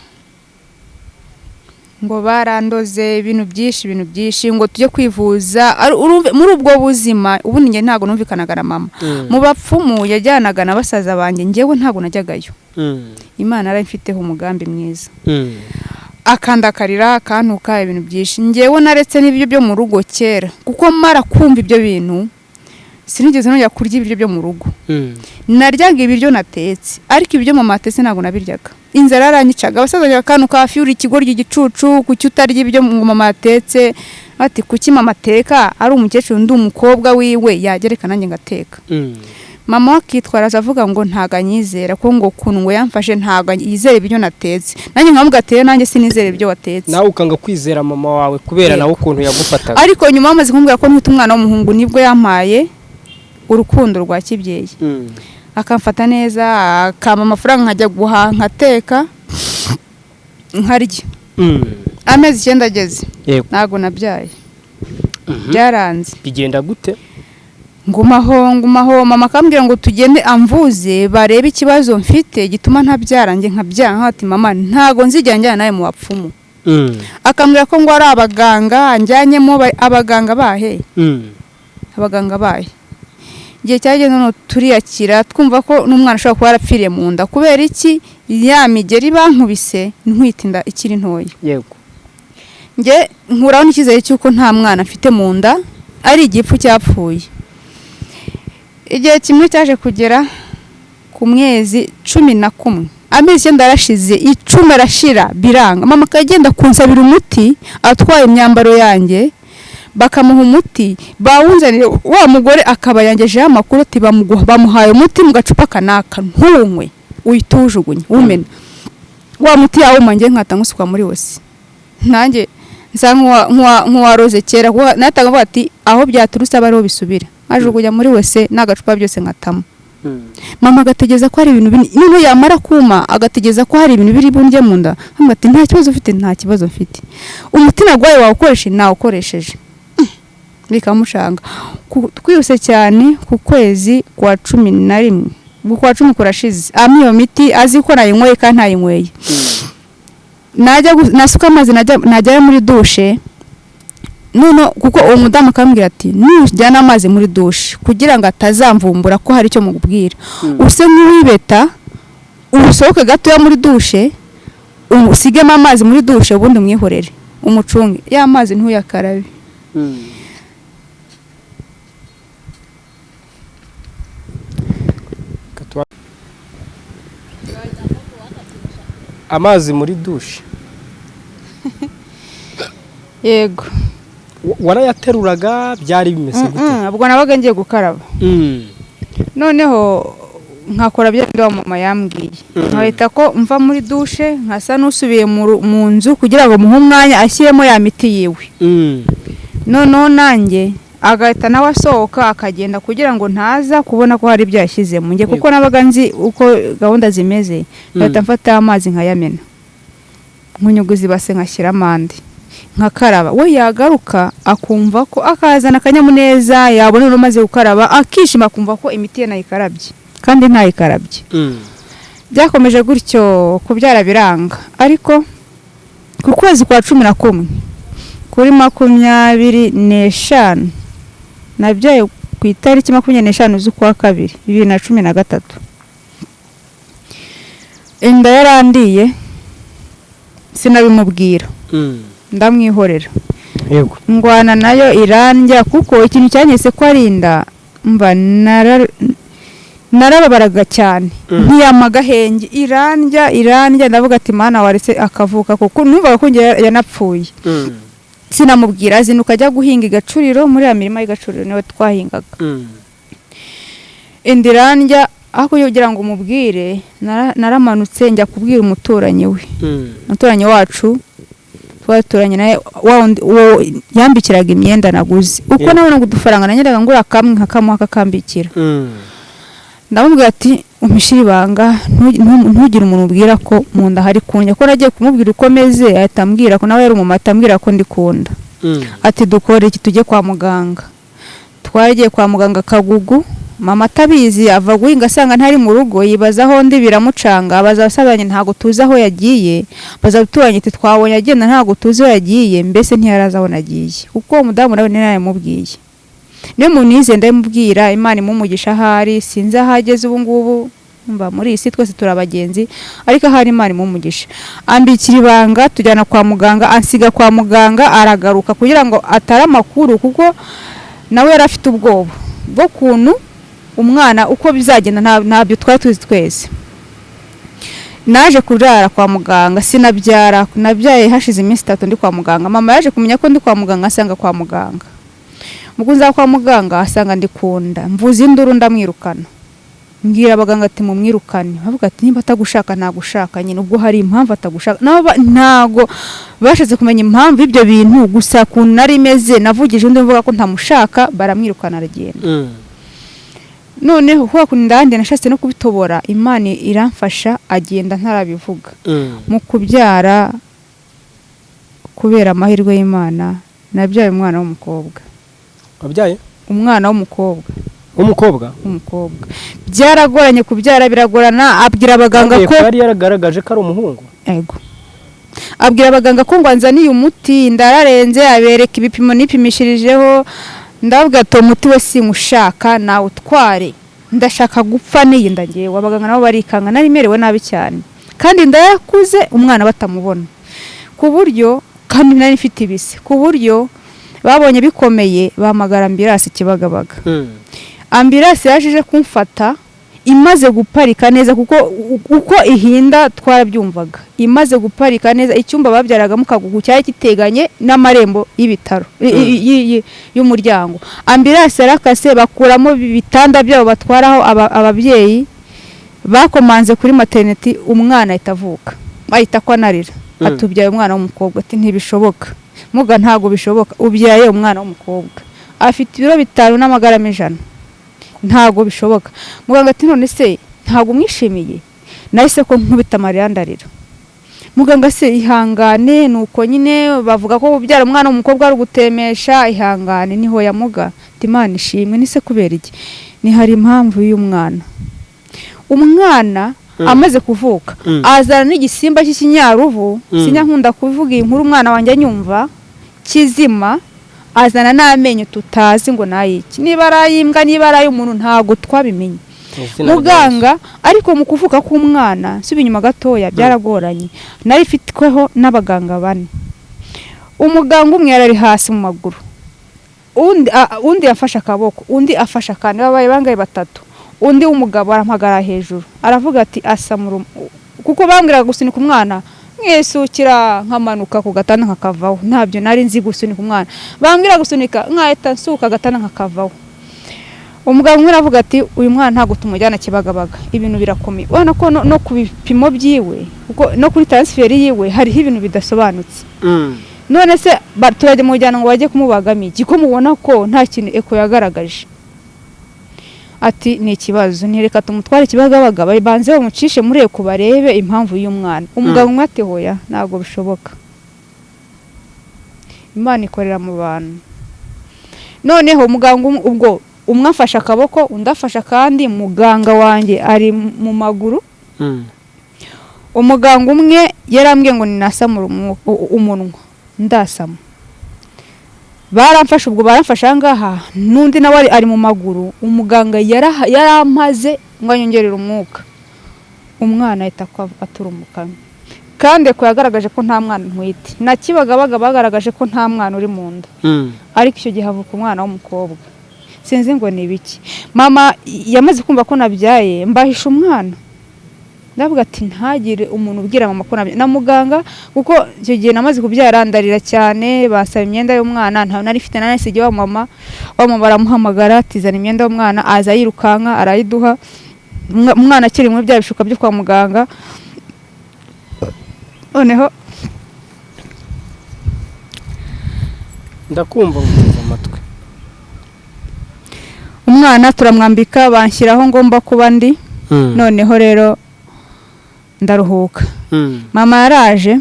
ngo barandoze ibintu byinshi ngo tujye kwivuza. Muri ubwo buzima ubundi njye ntago numvikanaga na mama. Mu bapfumu yajyanaga na basaza banjye, njyewe ntago najyagayo. Imana yaramfiteho umugambi mwiza. Akandakarira akantuka ibintu byinshi. Njyewe naretse n'ibyo byo mu rugo kera, kuko mara kumva ibyo bintu sinigeze nongera kurya ibiryo byo mu rugo. Naryaga ibiryo natetse, ariko ibiryo mama atetse ntago nabiryaga. Inzara yaranyicaga. Abasaza bakanuka hafi uri ikigoryi igicucu, kuki utarya ibyo mama atetse? Ati kuki mama ateka ari umukecuru ndi umukobwa wiwe, yagereka nanjye ngateka. Mama we akitwaraza avuga ngo ntago anyizera, ko ngo ukuntu ngo yamfashe ntago yizera ibyo natetse. Nanjye nkamuga ati rero nanjye sinizera ibyo watetse. Nawe ukanga kwizera mama wawe kubera nawe ukuntu yagufataga. Ariko nyuma bamaze kumbwira ko ntwite umwana w'umuhungu, nibwo yampaye urukundo rwa kibyeyi, akamfata neza, akampa amafaranga nkajya guhaha, nkateka nkarya. Amezi 9 ageze, ntago nabyaye, byaranze. Bigenda gute? Ngumaho mama akambwira ngo tugende amvuze barebe ikibazo mfite gituma ntabyara, njye nkabyara. Ati mama ntago nzijya njyana nawe mu bapfumu. Akambwira ko ngo ari abaganga njyanyemo, abaganga bahe, abaganga bahe. Igihe cyageze none turiyakira, twumva ko n'umwana ashobora kuba yarapfiriye mu nda. Kubera iki? Ya migeri bankubise ntwite inda ikiri ntoya. Yego. Njye nkuraho n'icyizere cy'uko nta mwana mfite mu nda, ari igipfu cyapfuye. Igihe kimwe cyaje kugera ku mwezi 11, amezi 9 arashize, 10 arashira, biranga. Mama akagenda kunsabira umuti, atwaye imyambaro yanjye, bakamuha umuti, bawunzanire, wa mugore akaba yangejeho amakuru ati bamuhaye umuti mu gacupa kanaka, ntunywe, uhita uwujugunya umena. Wa muti yawuma, njye nkata nkusuka muri wose. Nanjye nsa nk'uwaroze kera, natanga avuga ati aho byaturutse aba ariho bisubira, nkajugunya muri wese n'agacupa byose nkatamo. Mama agategeza ko hari ibintu bini, noneho yamara kuma agategeza ko hari ibintu biri bundye mu nda, nkamubwira ati nta kibazo ufite, nta kibazo mfite, umuti nagwaye wawukoreshe, nawukoresheje. Bikamucanga. Twihuse cyane ku kwezi kwa 11, kwa 10 kurashize, ampa iyo miti azi ko nayinyweye kandi ntayinyweye. Najya nasuka amazi, najyayo muri dushe none, kuko uwo mudamu akambwira ati nujyana amazi muri dushe kugira ngo atazamvumbura ko hari icyo mubwira, use nk'uwibeta usohoke gatoya muri dushe, usigemo amazi muri dushe, ubundi umwihorere umucunge, ya mazi ntuyakarabe. Amazi muri dushe? Yego. Warayateruraga byari bimeze gute? Ubwo nabaga ngiye gukaraba, noneho nkakora bya bindi wa mama yambwiye, nkahita ko mva muri dushe nkasa n'usubiye mu nzu kugira ngo muhe umwanya ashyiremo ya miti yiwe. Noneho nanjye agahita nawe asohoka akagenda kugira ngo ntaza kubona ko hari ibyo yashyizemo njye, kuko nabaga nzi uko gahunda zimeze. Nkahita mfata amazi nkayamena, nkunyuguza ibase nkashyiramo andi, nkakaraba. We yagaruka akumva ko akazana akanyamuneza, yabona umaze gukaraba akishima, akumva ko imiti ye nayikarabye kandi ntayikarabye. Byakomeje gutyo kubyara biranga, ariko ku kwezi kwa 11 kuri 25, nabyaye ku itariki 25 z'ukwa 2 2013, inda yarandiye sinabimubwira, ndamwihorera. Yego. Ngwana nayo irandya, kuko ikintu cyanyese ko ari inda, mba narababaraga cyane, ntiyama agahenge, irandya, ndavuga ati mana waretse akavuka, kuko numvaga ko njye yanapfuye. Sinamubwira, azinduka ajya guhinga igacuriro, muri ya mirima y'igacuriro niwe twahingaga. Inda irandya, aho kugira ngo umubwire naramanutse njya kubwira umuturanyi we, umuturanyi wacu twaturanye nawe, uwo yambikiraga imyenda naguze, uko nabonaga udufaranga nageraga ngura kamwe nkakamuha akakambikira. Ndamubwira ati umpishire ibanga, ntugire umuntu ubwira ko mu nda hari kundya, ko nagiye kumubwira uko meze ahita ambwira ko nawe yari umumama, ambwira ko ndi kunda. Ati dukore iki, tujye kwa muganga. Twagiye kwa muganga Kagugu, mama atabizi, ava guhinga asanga ntari mu rugo, yibaza aho ndi biramucanga, abaza abasabanye ntago tuzi aho yagiye, baza abaturanyi ati twabonye agenda ntago tuzi aho yagiye, mbese ntiyarazi aho nagiye, kuko uwo mudamu nawe ntiyamubwiye. Niyo muntu yize ndamubwira, Imana imumugisha ahari, sinzi aho ageze ubu ngubu, mba muri iyi si twese turi abagenzi, ariko ahari Imana imumugisha. Ambikira ibanga, tujyana kwa muganga, ansiga kwa muganga, aragaruka kugira ngo atare amakuru, kuko nawe yari afite ubwoba bw'ukuntu umwana uko bizagenda, ntabyo twari tuzi twese. Naje kurara kwa muganga, sinabyara, nabyaye hashize iminsi 3 ndi kwa muganga. Mama yaje kumenya ko ndi kwa muganga, asanga kwa muganga. Mukunza kwa muganga asanga ndikunda, mvuza induru ndamwirukana. Mbwira abaganga ati mumwirukane, bavuga ati nimba atagushaka ntagushaka nyine, ubwo hari impamvu atagushaka. Nabo ntago bashatse kumenya impamvu ibyo bintu, gusa kuntu nari meze navugije undi mvuga ko ntamushaka, baramwirukana aragenda. Noneho kwa kundi ndandi nashatse no kubitobora, Imana iramfasha agenda ntarabivuga. Mu kubyara kubera amahirwe y'Imana nabyaye umwana w'umukobwa. Wabyaye umwana w'umukobwa? W'umukobwa? W'umukobwa. Byaragoranye kubyara, biragorana. Abwira abaganga ko yari yaragaragaje ko ari umuhungu. Ego. Abwira abaganga ko ngo anzaniye umuti, ndararenze, abereka ibipimo nipimishirijeho. Ndavuga ati umuti we simushaka, nawe utware, ndashaka gupfa n'iyi nda ngewe. Abaganga nabo barikanga, nari merewe nabi cyane kandi ndayakuze umwana batamubona, ku buryo kandi nari mfite ibise, ku buryo babonye bikomeye bahamagara ambirasi Kibagabaga. Ambirasi yaje ije kumfata imaze guparika neza, kuko uko ihinda twarabyumvaga. Imaze guparika neza, icyumba babyaragamo Kagugu cyari kiteganye n'amarembo y'ibitaro y'umuryango. Ambirasi yarakase, bakuramo ibitanda byabo batwaraho ababyeyi, bakomanze kuri maternity, umwana ahita avuka, ahita ko anarira atubyaye umwana w'umukobwa. Ati ntibishoboka muga, ntago bishoboka, ubyaye umwana w'umukobwa afite ibiro 5 n'amagarama 100, ntago bishoboka. Muganga ati none se ntago umwishimiye? Nahise ko nkubita amarira ndarira. Muganga se ihangane, nuko nyine bavuga ko kubyara umwana w'umukobwa ari ugutemesha, ihangane. Niho yamuga ati Imana ishimwe. Nise kubera iki? Ni hari impamvu y'umwana. Umwana amaze kuvuka azana n'igisimba cy'ikinyaruvu, sinyankunda kuvuga iyi nkuru umwana wanjye anyumva, kizima, azana n'amenyo tutazi ngo nayiki, niba ari ayimbwa niba ari ay'umuntu ntago twabimenye. Muganga ariko mu kuvuka k'umwana nsubi inyuma gatoya byaragoranye, nari mfitweho n'abaganga 4. Umuganga umwe yarari hasi mu maguru, undi yafashe akaboko, undi afashe akandi, babaye bangaye 3. Undi w'umugabo arampagara hejuru aravuga ati asamura, kuko bambwiraga gusunika umwana nkisukira nkamanuka ku gatanda nkakavaho, ntabyo nari nzi gusunika umwana, bambwira gusunika nkahita nsuka agatanda nkakavaho. Umugabo umwe aravuga ati uyu mwana ntago tumujyana Kibagabaga, ibintu birakomeye, ubona ko no ku bipimo byiwe, kuko no kuri transfer yiwe hariho ibintu bidasobanutse. None se turajya mujyana ngo bajye kumubagamo iki, ko mubona ko nta kintu eko yagaragaje? Ati ni ikibazo, ntireka tumutware Kibagabaga banze bamucishe muri eko barebe impamvu y'umwana. Umugabo umwe ati hoya ntabwo bishoboka, Imana ikorera mu bantu. Noneho muganga ubwo umwe afashe akaboko undi afashe akandi, muganga wanjye ari mu maguru. Umuganga umwe yarambwiye ngo ninasamura umunwa, ndasama. Baramfashe ubwo baramfashe ahangaha, n'undi nawe ari mu maguru. Umuganga yaramaze ngo anyongerere umwuka, umwana ahita aturumuka. Kandi ko yagaragaje ko nta mwana ntwite, na Kibagabaga bagaragaje ko nta mwana uri mu nda, ariko icyo gihe havuka umwana w'umukobwa. Sinzi ngo ni ibiki. Mama yamaze kumva ko nabyaye, mbahisha umwana, ndavuga ati ntagire umuntu ubwira mama ko nabyaye na muganga, kuko icyo gihe namaze kubyara ndarira cyane, basaba imyenda y'umwana nta nari mfite, nanasigiye wa mama baramuhamagara atizana imyenda y'umwana, aza yirukanka arayiduha. Umwana akiri muri bya bishuka byo kwa muganga. Noneho ndakumva nguteze amatwi. Umwana turamwambika, banshyiraho ngomba kuba ndi. Noneho rero ndaruhuka. Mama yaraje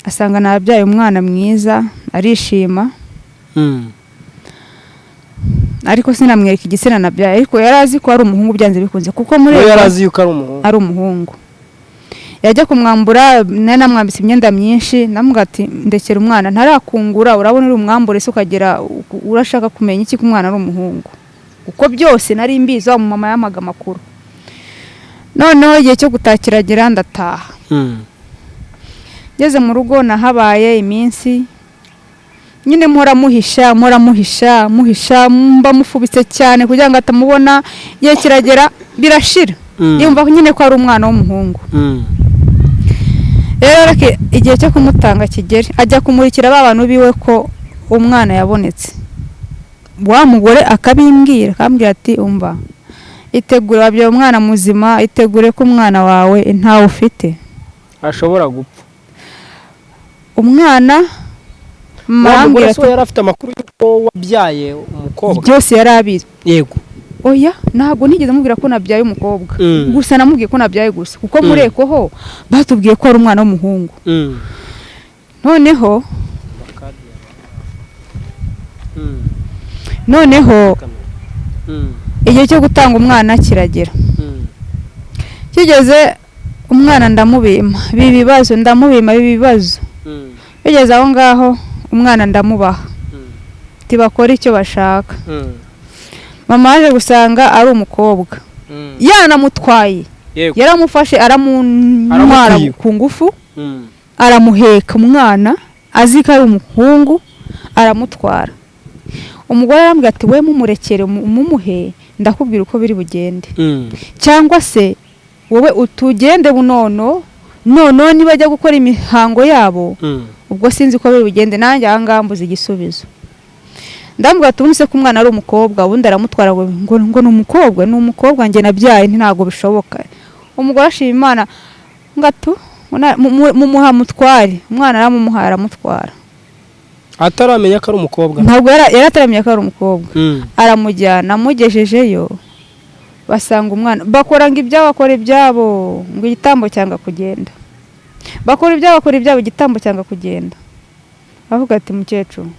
asanga nabyaye umwana mwiza, arishima. Ariko sinamwereka igitsina nabyaye, ariko yarazi ko ari umuhungu byanze bikunze, kuko muri yarazi yuko ari umuhungu. Yajya kumwambura, nari namwambitse imyenda myinshi, namubwira ati ndekera umwana ntarakungura, urabona uri umwambure se ukagera urashaka kumenya iki ko umwana ari umuhungu, kuko byose nari mbizi, wa mama yamaga amakuru. Noneho igihe cyo gutakiragira ndataha. Ngeze mu rugo nahabaye iminsi nyine mpora muhisha mba mufubitse cyane kugira ngo atamubona. Igihe kiragera birashira, yumva nyine ko ari umwana w'umuhungu. Rero igihe cyo kumutanga kigere, ajya kumurikira ba bantu biwe ko umwana yabonetse. Wa mugore akabimbwira, akambwira ati umva Itegure, wabyaye umwana muzima, itegure ko umwana wawe ntawe ufite ashobora gupfa. Umwana Wa mugore se we yari afite amakuru y'uko wabyaye umukobwa? Byose yari abizi. Yego. Oya, ntabwo nigeze mubwira ko nabyaye umukobwa. Gusa namubwiye ko nabyaye gusa kuko muri Eko ho batubwiye ko ari umwana w'umuhungu. Noneho igihe cyo gutanga umwana kiragera. Kigeze, umwana ndamubima biba ibibazo, ndamubima biba ibibazo. Bigeze aho ngaho, umwana ndamubaha, tibakora icyo bashaka. Mama yaje gusanga ari umukobwa, yanamutwaye. Yaramufashe, aramuntwara ku ngufu, aramuheka umwana azi ko ari umuhungu, aramutwara. Umugore arambwira ati: "We mumurekere, mumuhe, ndakubwira uko biri bugende, cyangwa se wowe utugende bunono nono nibajya gukora imihango yabo, ubwo sinzi uko biri bugende, nanjye aha ngaha mbuze igisubizo." Ndamubwira ati: "Ubundi se ko umwana ari umukobwa, ubundi aramutwara ngo ni umukobwa, ni umukobwa njye nabyaye, ntabwo bishoboka." Umugore ashima Imana ngo atu mumuha mutware. Umwana aramumuha, aramutwara. Ataramenya ko ari umukobwa? Ntabwo yari ataramenya ko ari umukobwa. Aramujyana, amugejejeyo basanga umwana, bakora ngo ibyabo, bakora ibyabo, ngo igitambo cyanga kugenda. Bakora ibyabo, bakora ibyabo, igitambo cyanga kugenda. Bavuga ati: "Mukecuru,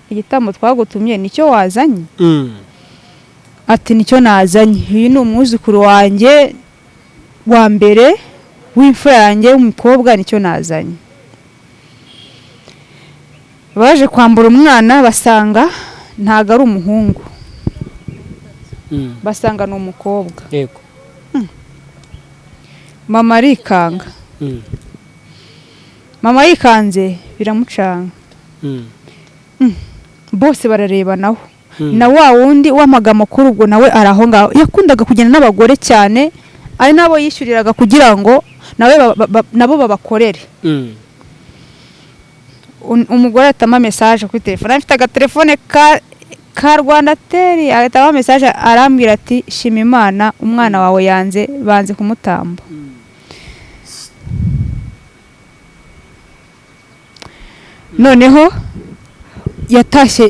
igitambo twagutumye nicyo wazanye?" Ati: "Nicyo nazanye, uyu ni umwuzukuru wanjye wa mbere w'imfura yanjye w'umukobwa, nicyo nazanye." Baje kwambura umwana, basanga ntabwo ari umuhungu, basanga ni umukobwa. Mama arikanga. Mama yikanze biramucanga. Bose bararebanaho na wa wundi w'amagambo kuri ubwo nawe ari aho ngaho. Yakundaga kugenda n'abagore cyane, ari nabo yishyuriraga kugira ngo nawe nabo babakorere. Umugore ahitamo message kuri telefone, afite agatelefone ka Rwandatel, ahitamo message, arambwira ati: "Shima Imana, umwana wawe yanze, banze kumutamba." Noneho yatashye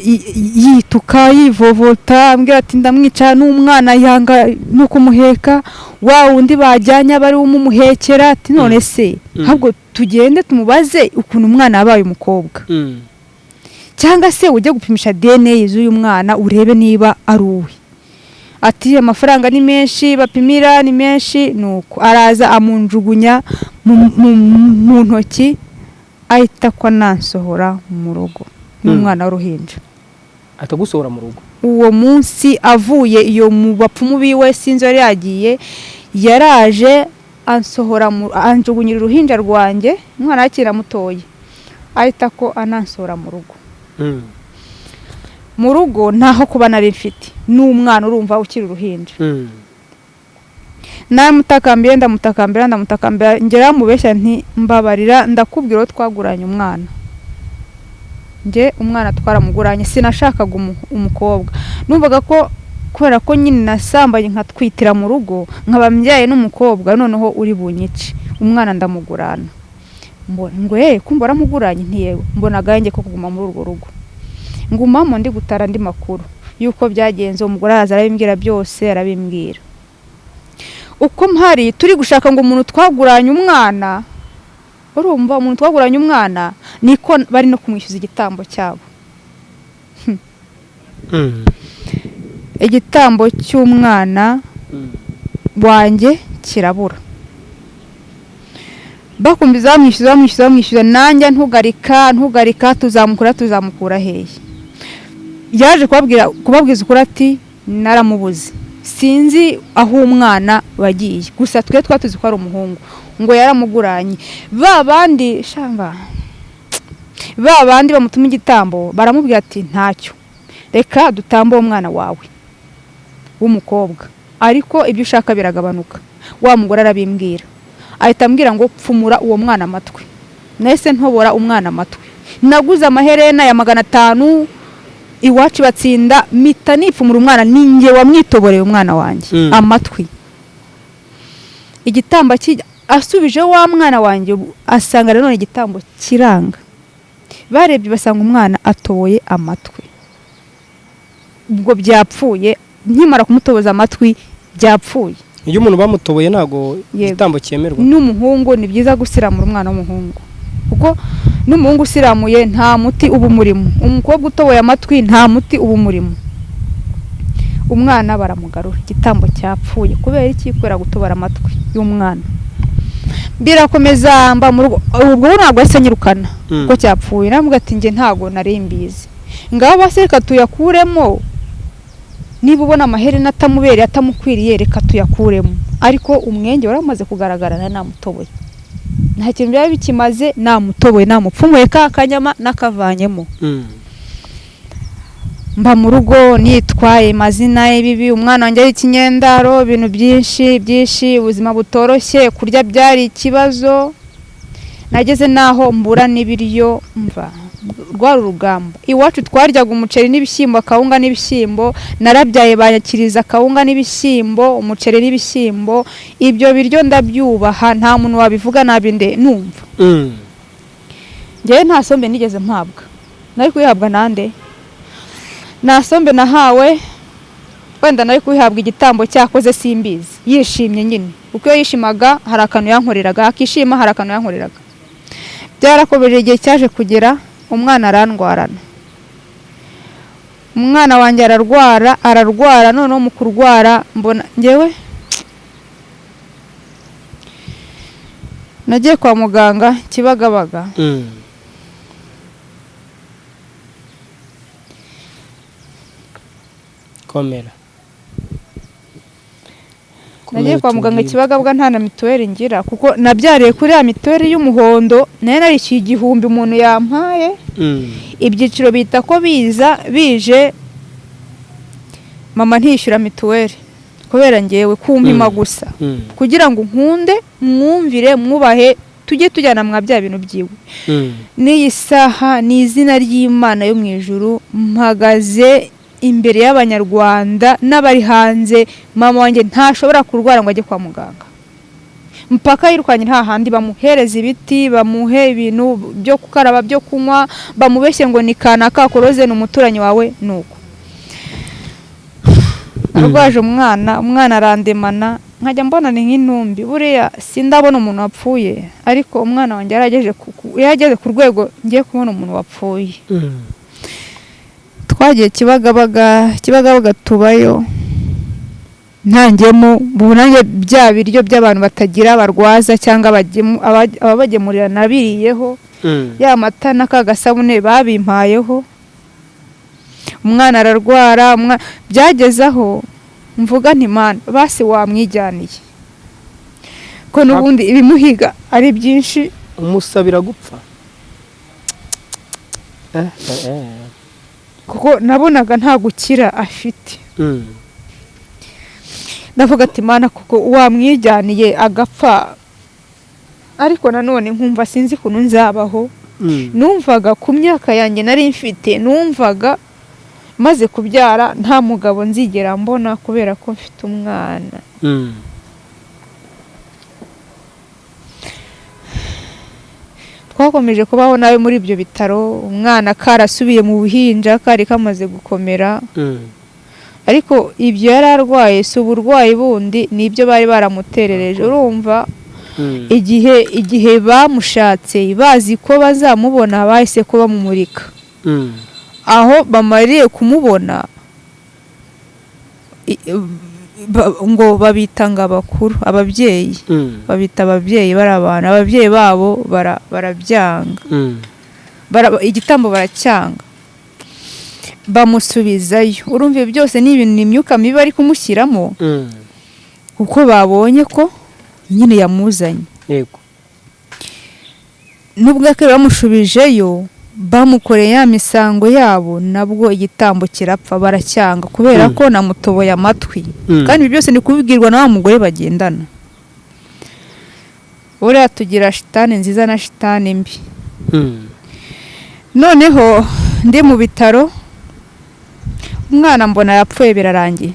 yituka, yivovota, ambwira ati: "Ndamwica, n'umwana yanga no kumuheka, wa wundi bajyanye aba ari we umumuhekera." Ati: "None se ahubwo tugende tumubaze ukuntu umwana yabaye umukobwa, cyangwa se ujye gupimisha DNA z'uyu mwana urebe niba ari uwe." Ati: "Amafaranga ni menshi, bapimira ni menshi." Nuko araza amunjugunya mu ntoki, ahita ko nansohora mu rugo n'umwana w'uruhinja. Atagusohora mu rugo? Uwo munsi avuye iyo mu bapfumu biwe, sinzi yari yagiye, yaraje ansohora, anjugunyira uruhinja rwanjye, umwana akiri mutoya, ahita ko anansohora mu rugo. Mu rugo ntaho kuba nari mfite n'umwana, urumva, ukiri uruhinja. Naramutakambira, ndamutakambira, ndamutakambira, ngera mubeshya nti: "Mbabarira, ndakubwira uwo twaguranye umwana." Njye umwana twaramuguranye, sinashakaga umukobwa. Numvaga ko kubera ko nyine nasambanye nkatwitira mu rugo, nkaba mbyaye n'umukobwa, noneho uri bunyice. Umwana ndamugurana. Ngo kumva aramuguranye, ntiyewe mbona agahenge ko kuguma muri urwo rugo. Ngumamo ndi gutara andi makuru y'uko byagenze. Umugore araza arabimbwira byose, arabimbwira uko mpari turi gushaka ngo umuntu twaguranye umwana, urumva, umuntu twaguranye umwana niko bari no kumwishyuza igitambo cyabo. Igitambo cy'umwana wanjye kirabura. Bakumviza bamwishyuza, bamwishyuza, bamwishyuza, nanjye ntugarika, ntugarika, tuzamukura, tuzamukura hehe? Yaje kubabwiza ukuri ati: "Naramubuze, sinzi aho umwana wagiye, gusa twe twatuzi ko ari umuhungu." Ngo yaramuguranye. Ba bandi shamba, ba bandi bamutuma igitambo, baramubwira ati: "Ntacyo, reka dutambe uwo mwana wawe w'umukobwa, ariko ibyo ushaka biragabanuka." Wa mugore arabimbwira, ahita ambwira ngo: "Pfumura uwo mwana amatwi." Nahise ntobora umwana amatwi, naguze amaherena ya 500. Iwacu batsinda mpita nipfumura umwana, ninjye wamwitoboreye umwana wanjye amatwi. Igitambo asubije wa mwana wanjye asanga nanone igitambo kiranga. Barebye basanga umwana atoboye amatwi. Ubwo byapfuye, nkimara kumutoboza amatwi byapfuye. Iyo umuntu bamutoboye ntago igitambo cyemerwa. N'umuhungu ni byiza gusiramura umwana w'umuhungu, kuko n'umuhungu usiramuye nta muti uba umurimo. Umukobwa utoboye amatwi nta muti uba umurimo. Umwana baramugarura, igitambo cyapfuye kubera iki? Kubera gutobora amatwi y'umwana. Birakomeza mba mu rugo, ubwo ntabwo yahise anyirukana kuko cyapfuye. Naramubwira ati njye ntago nari mbizi, ngaho basi reka tuyakuremo, niba ubona amaherena atamubereye atamukwiriye reka tuyakuremo. Ariko umwenge wari umaze kugaragara, namutoboye, nta kintu byari bikimaze, namutoboye, namupfumuye ka kanyama nakavanyemo. Mba mu rugo nitwaye amazina y'ibibi, umwana wanjye ari ikinyendaro, ibintu byinshi byinshi, ubuzima butoroshye, kurya byari ikibazo. Nageze naho mbura n'ibiryo, mva rwari urugamba. Iwacu twaryaga umuceri n'ibishyimbo, akawunga n'ibishyimbo. Narabyaye banyakiriza akawunga n'ibishyimbo, umuceri n'ibishyimbo. Ibyo biryo ndabyubaha, nta muntu wabivuga nabi nde numva. Njyewe nta sombe nigeze mpabwa, nari kuyihabwa nande? Nta sombe nahawe, wenda nari kuyihabwa igitambo cyakoze simbizi, yishimye nyine, kuko iyo yishimaga hari akantu yankoreraga, akishima hari akantu yankoreraga. Byarakomeje, igihe cyaje kugera umwana arandwarana, umwana wanjye ararwara, ararwara. Noneho mu kurwara mbona njyewe nagiye kwa muganga Kibagabaga. Komera. Nagiye kwa muganga Kibagabaga nta na mituweli ngira, kuko nabyariye kuri ya mituweli y'umuhondo, nayo narishyuye 1000 umuntu yampaye. Ibyiciro bita ko biza bije, mama ntishyura mituweli kubera ngewe kumpima gusa, kugira ngo nkunde mwumvire mwubahe, tujye tujyana mwa bya bintu byiwe. N'iyi saha ni izina ry'Imana yo mu ijuru, mpagaze imbere y'abanyarwanda n'abari hanze, mama wanjye ntashobora kurwara ngo ajye kwa muganga mpaka yirukanye. Nta handi bamuhereza ibiti, bamuhe ibintu byo gukaraba, byo kunywa, bamubeshye ngo ni kanaka koroze ni umuturanyi wawe. Nuko arwaje umwana, umwana arandemana, nkajya mbona ni nk'intumbi. Buriya sindabona umuntu wapfuye, ariko umwana wanjye yarageze ku rwego ngiye kubona umuntu wapfuye. Twagiye Kibagabaga, Kibagabaga tubayo, ntangiyemo nanjye bya biryo by'abantu batagira barwaza cyangwa ababagemurira nabiriyeho, ya mata n'akagasabune babimpayeho. Umwana ararwara, byageze aho mvuga nti Mana basi wamwijyaniye, ko n'ubundi ibimuhiga ari byinshi. Umusabira gupfa kuko nabonaga nta gukira afite. Ndavuga ati Mana kuko wamwijyaniye agapfa, ariko nanone nkumva sinzi kuntu nzabaho. Numvaga ku myaka yanjye nari mfite, numvaga maze kubyara nta mugabo nzigera mbona kubera ko mfite umwana. Twakomeje kubaho nawe muri ibyo bitaro, umwana karasubiye mu buhinja, kari kamaze gukomera. Ariko ibyo yari arwaye si uburwayi bundi, nibyo bari baramuterereje. Urumva igihe bamushatse bazi ko bazamubona, bahise ko bamumurika. Aho bamariye kumubona ngo babita ngo abakuru, ababyeyi babita ababyeyi, bari abantu ababyeyi babo barabyanga, igitambo baracyanga, bamusubizayo. Urumva ibyo byose ni ibintu, ni imyuka mibi bari kumushyiramo, kuko babonye ko nyine yamuzanye. Yego. Nubwo akaba bamushubijeyo, bamukoreye ya misango yabo, nabwo igitambo kirapfa, baracyanga kubera ko namutoboye amatwi. Kandi ibi byose ni kubibwirwa na wa mugore bagendana. Buriya tugira shitani nziza na shitani mbi. Noneho ndi mu bitaro, Umwana mbona yapfuye birarangiye.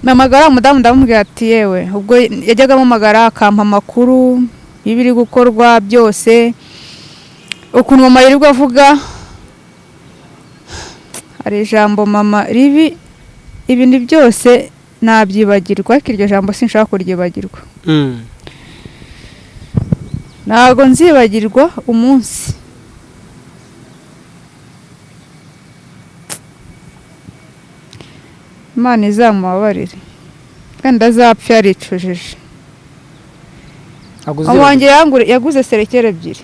Mpamagara umudamu ndamubwira ati yewe, ubwo yajyaga ampamagara akampa amakuru y'ibiri gukorwa byose, ukuntu mama yirirwa avuga, hari ijambo mama ribi, ibintu byose nabyibagirwa, ariko iryo jambo sinshaka kuryibagirwa. Ntabwo nzibagirwa umunsi Imana izamubabarire kandi azapfa yaricujije. Mama wanjye yaguze serekeri ebyiri.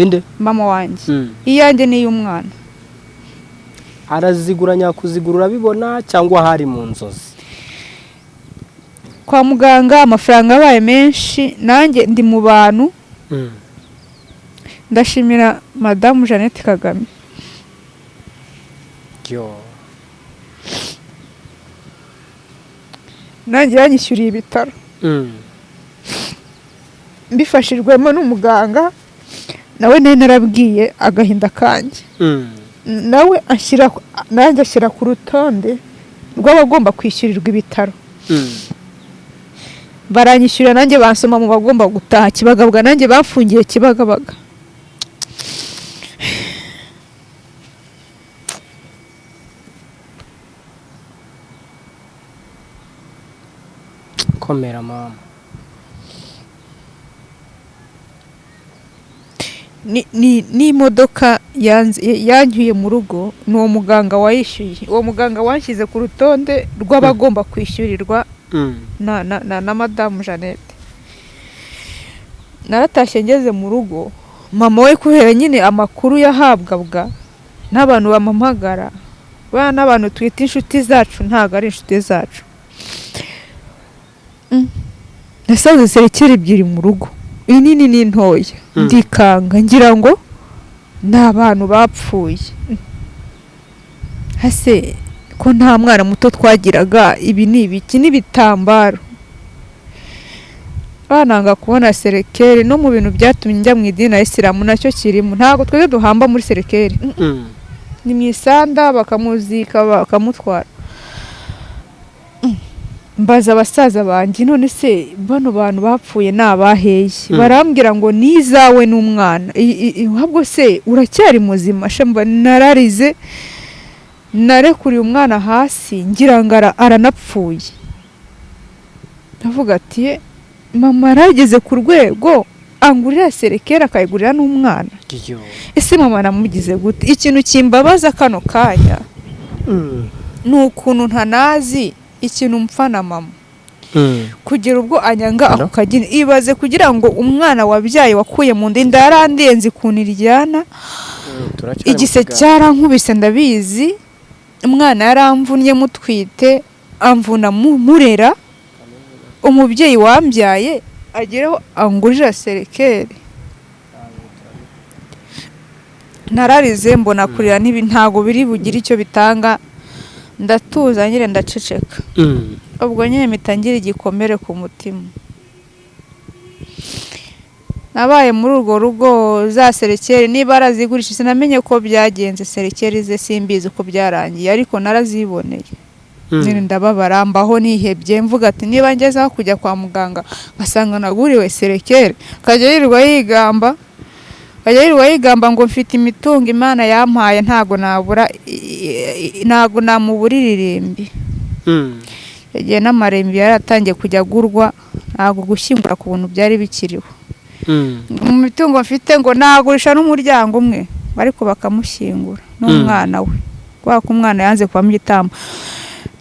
Inde? Mama wanjye. Iyanjye n'iy'umwana. Arazigura nyakuzigura urabibona cyangwa hari mu nzozi? Kwa muganga amafaranga abaye menshi, nanjye ndi mu bantu. Ndashimira Madamu Jeannette Kagame. Yo. Nanjye yanyishyuriye ibitaro. Mbifashijwemo n'umuganga, nawe nari narabwiye agahinda kanjye. Nawe ashyira, nanjye ashyira ku rutonde rw'abagomba kwishyurirwa ibitaro. Baranyishyurira nanjye bansoma mu bagomba gutaha Kibagabaga, nanjye bafungiye Kibagabaga. Komera mama. Ni imodoka yancyuye mu rugo, ni uwo muganga wayishyuye. Uwo muganga wanshyize ku rutonde rw'abagomba kwishyurirwa na Madamu Jeannette. Naratashye ngeze mu rugo, mama we kubera nyine amakuru yahabwaga n'abantu bampamagara, n'abantu twita inshuti zacu ntabwo ari inshuti zacu. Nasanze serekeri ebyiri mu rugo, inini n'intoya, ndikanga ngira ngo ni abantu bapfuye. Hase ko nta mwana muto twagiraga, ibi ni ibiki n'ibitambaro. Bananga kubona serekeri no mu bintu byatumye njya mu idini ya Isilamu nacyo kirimo. Ntabwo twebwe duhamba muri serekeri, ni mu isanda bakamuzika bakamutwara. Mbaza abasaza banjye, none se bano bantu bapfuye ni abaheye? Barambwira ngo ni izawe n'umwana. Ahubwo se uracyari muzima? Shamba nararize, narekuriye umwana hasi ngira ngo aranapfuye. Ndavuga ati mama arageze ku rwego angurira serekeri akayigurira n'umwana. Ese mama namugize gute? Ikintu kimbabaza kano kanya ni ukuntu ntanazi ikintu mpfa na mama kugera ubwo anyanga ako kageni. Ibaze kugira ngo umwana wabyaye wakuye mu nda, inda yarandenze ukuntu iryana, igise cyarankubise ndabizi, umwana yaramvunnye mutwite, amvuna murera, umubyeyi wambyaye agereho angurira serekeri. Nararize mbona kurira ntago biri bugire icyo bitanga, ndatuza nyine ndaceceka. Ubwo nyine mitangira igikomere ku mutima. Nabaye muri urwo rugo za serekeri niba arazigurisha sinamenye ko byagenze, serekeri ze simbizi uko byarangiye, ariko naraziboneye. Nyine ndababara, mbaho nihebye, mvuga ati niba ngeze aho kujya kwa muganga ngasanga naguriwe serekeri, kajya yirirwa yigamba, ngo mfite imitungo Imana yampaye, ntago nabura, ntago namuburira irimbi. Yagiye n'amarembi yaratangiye kujya agurwa, ntago gushyingura ku buntu byari bikiriho. Mu mitungo mfite ngo nagurisha n'umuryango umwe, ariko bakamushyingura n'umwana we, kubera ko umwana yanze kubamo igitambo.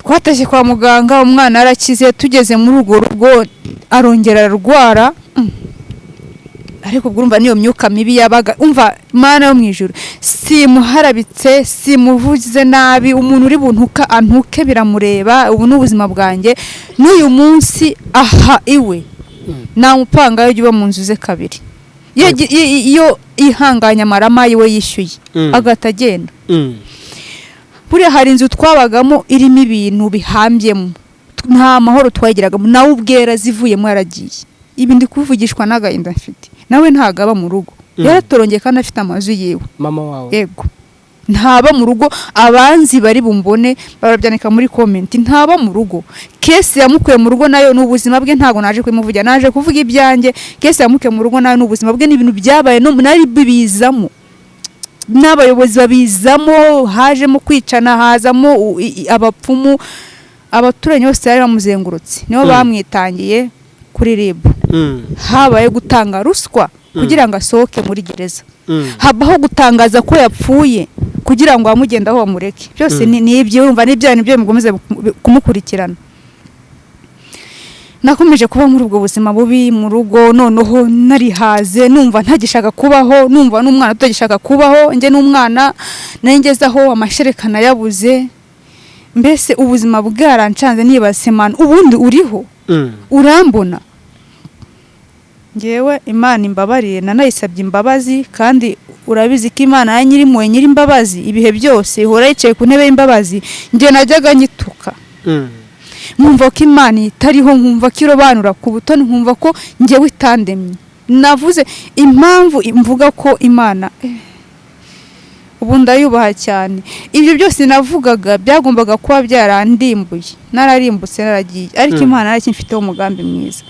Twatashye kwa muganga umwana yarakize, tugeze muri urwo rugo arongera ararwara. Ariko ubwo urumva niyo myuka mibi yabaga, umva Mana yo mu ijuru, simuharabitse, simuvuze nabi, umuntu uri buntuka antuke biramureba, ubu ni ubuzima bwanjye. N'uyu munsi aha iwe namupanga yo uba mu nzu ze kabiri, iyo ihanganye amarama yiwe yishyuye agahita agenda. Buriya hari inzu twabagamo irimo ibintu bihambyemo, nta mahoro twagiragamo, nawe ubwera zivuyemo yaragiye. Ibi ndi kuvugishwa n'agahinda mfite, nawe ntago aba mu rugo, yaratorongeye kandi afite amazu yiwe. Mama wawe? Yego. Ntaba mu rugo, abanzi bari bumbone barabyandika muri comment, ntaba mu rugo. Case yamukuye mu rugo nayo ni ubuzima bwe, ntabwo naje kubimuvugira, naje kuvuga ibyanjye. Case yamukuye mu rugo nayo ni ubuzima bwe, ni ibintu byabaye no nari bibizamo, n'abayobozi babizamo, hajemo kwicana, hazamo abapfumu, abaturanyi bose bari bamuzengurutse nibo bamwitangiye kuri RIB. Habaye gutanga ruswa kugira ngo asohoke muri gereza, habaho gutangaza ko yapfuye kugira ngo abamugendaho bamureke. Byose ni ibyo, urumva n'ibyaha nibyo bimukomeza kumukurikirana. Nakomeje kuba muri ubwo buzima bubi mu rugo, noneho narihaze, numva ntagishaka kubaho, numva n'umwana utagishaka kubaho, njye n'umwana nari ngezeho amashereka nayabuze, mbese ubuzima bwarancanze, nibaze Mana ubundi uriho urambona. Ngewe Imana imbabariye, nanayisabye imbabazi, kandi urabizi ko Imana ya nyirimpuhwe nyir'imbabazi ibihe byose ihora yicaye ku ntebe y'imbabazi. Njye najyaga nyituka, nkumva ko Imana itariho, nkumva ko irobanura ku butoni, nkumva ko ngewe itandemye. Navuze impamvu mvuga ko Imana ubu ndayubaha cyane. Ibyo byose navugaga byagombaga kuba byarandimbuye, nararimbutse, naragiye, ariko Imana yaracyimfiteho umugambi mwiza.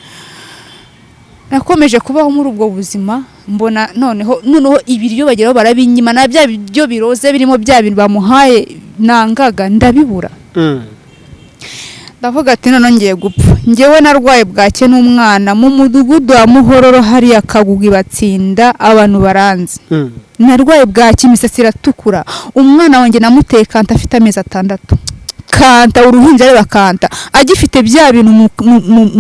Nakomeje kubaho muri ubwo buzima, mbona noneho ibiryo bageraho barabinyima, na bya biryo biroze birimo bya bintu bamuhaye nangaga ndabibura. Ndavuga ati none ngiye gupfa. Ngewe narwaye bwake n'umwana mu mudugudu wa Muhororo hariya Kagugu batsinda abantu baranze. Narwaye bwake, imisatsi iratukura, umwana wanjye namuteye kanta afite amezi 6, kanta uruhinja areba kanta agifite bya bintu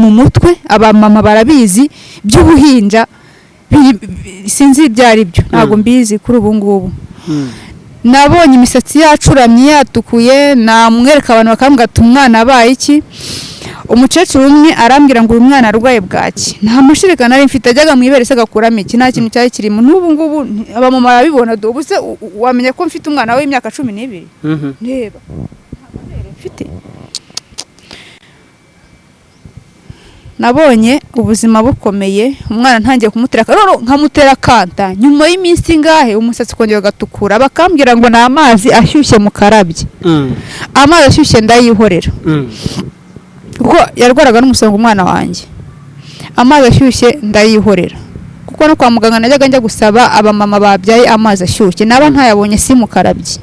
mu mutwe, abamama barabizi by'ubuhinja, sinzi ibyo ari byo, ntabwo mbizi kuri ubu ngubu. Nabonye imisatsi yacuramye yatukuye, namwereka abantu bakambwira ati umwana abaye iki. Umukecuru umwe arambwira ngo uyu mwana arwaye bwaki, nta mashereka nari mfite, ajyaga mu ibere se agakuramo iki, nta kintu cyari kirimo. N'ubu ngubu abamama barabibona, ubu se wamenya ko mfite umwana w'imyaka 12? Reba nta mabere mfite. Nabonye ubuzima bukomeye, umwana ntangiye kumutera rero, nkamutera kanta, nyuma y'iminsi ingahe umusatsi ukongera ugatukura, bakambwira ngo ni amazi ashyushye mukarabye. Amazi ashyushye ndayihorera, kuko yarwaraga n'umusonga umwana wanjye. Amazi ashyushye ndayihorera, kuko no kwa muganga najyaga njya gusaba abamama babyaye amazi ashyushye, naba ntayabonye simukarabye.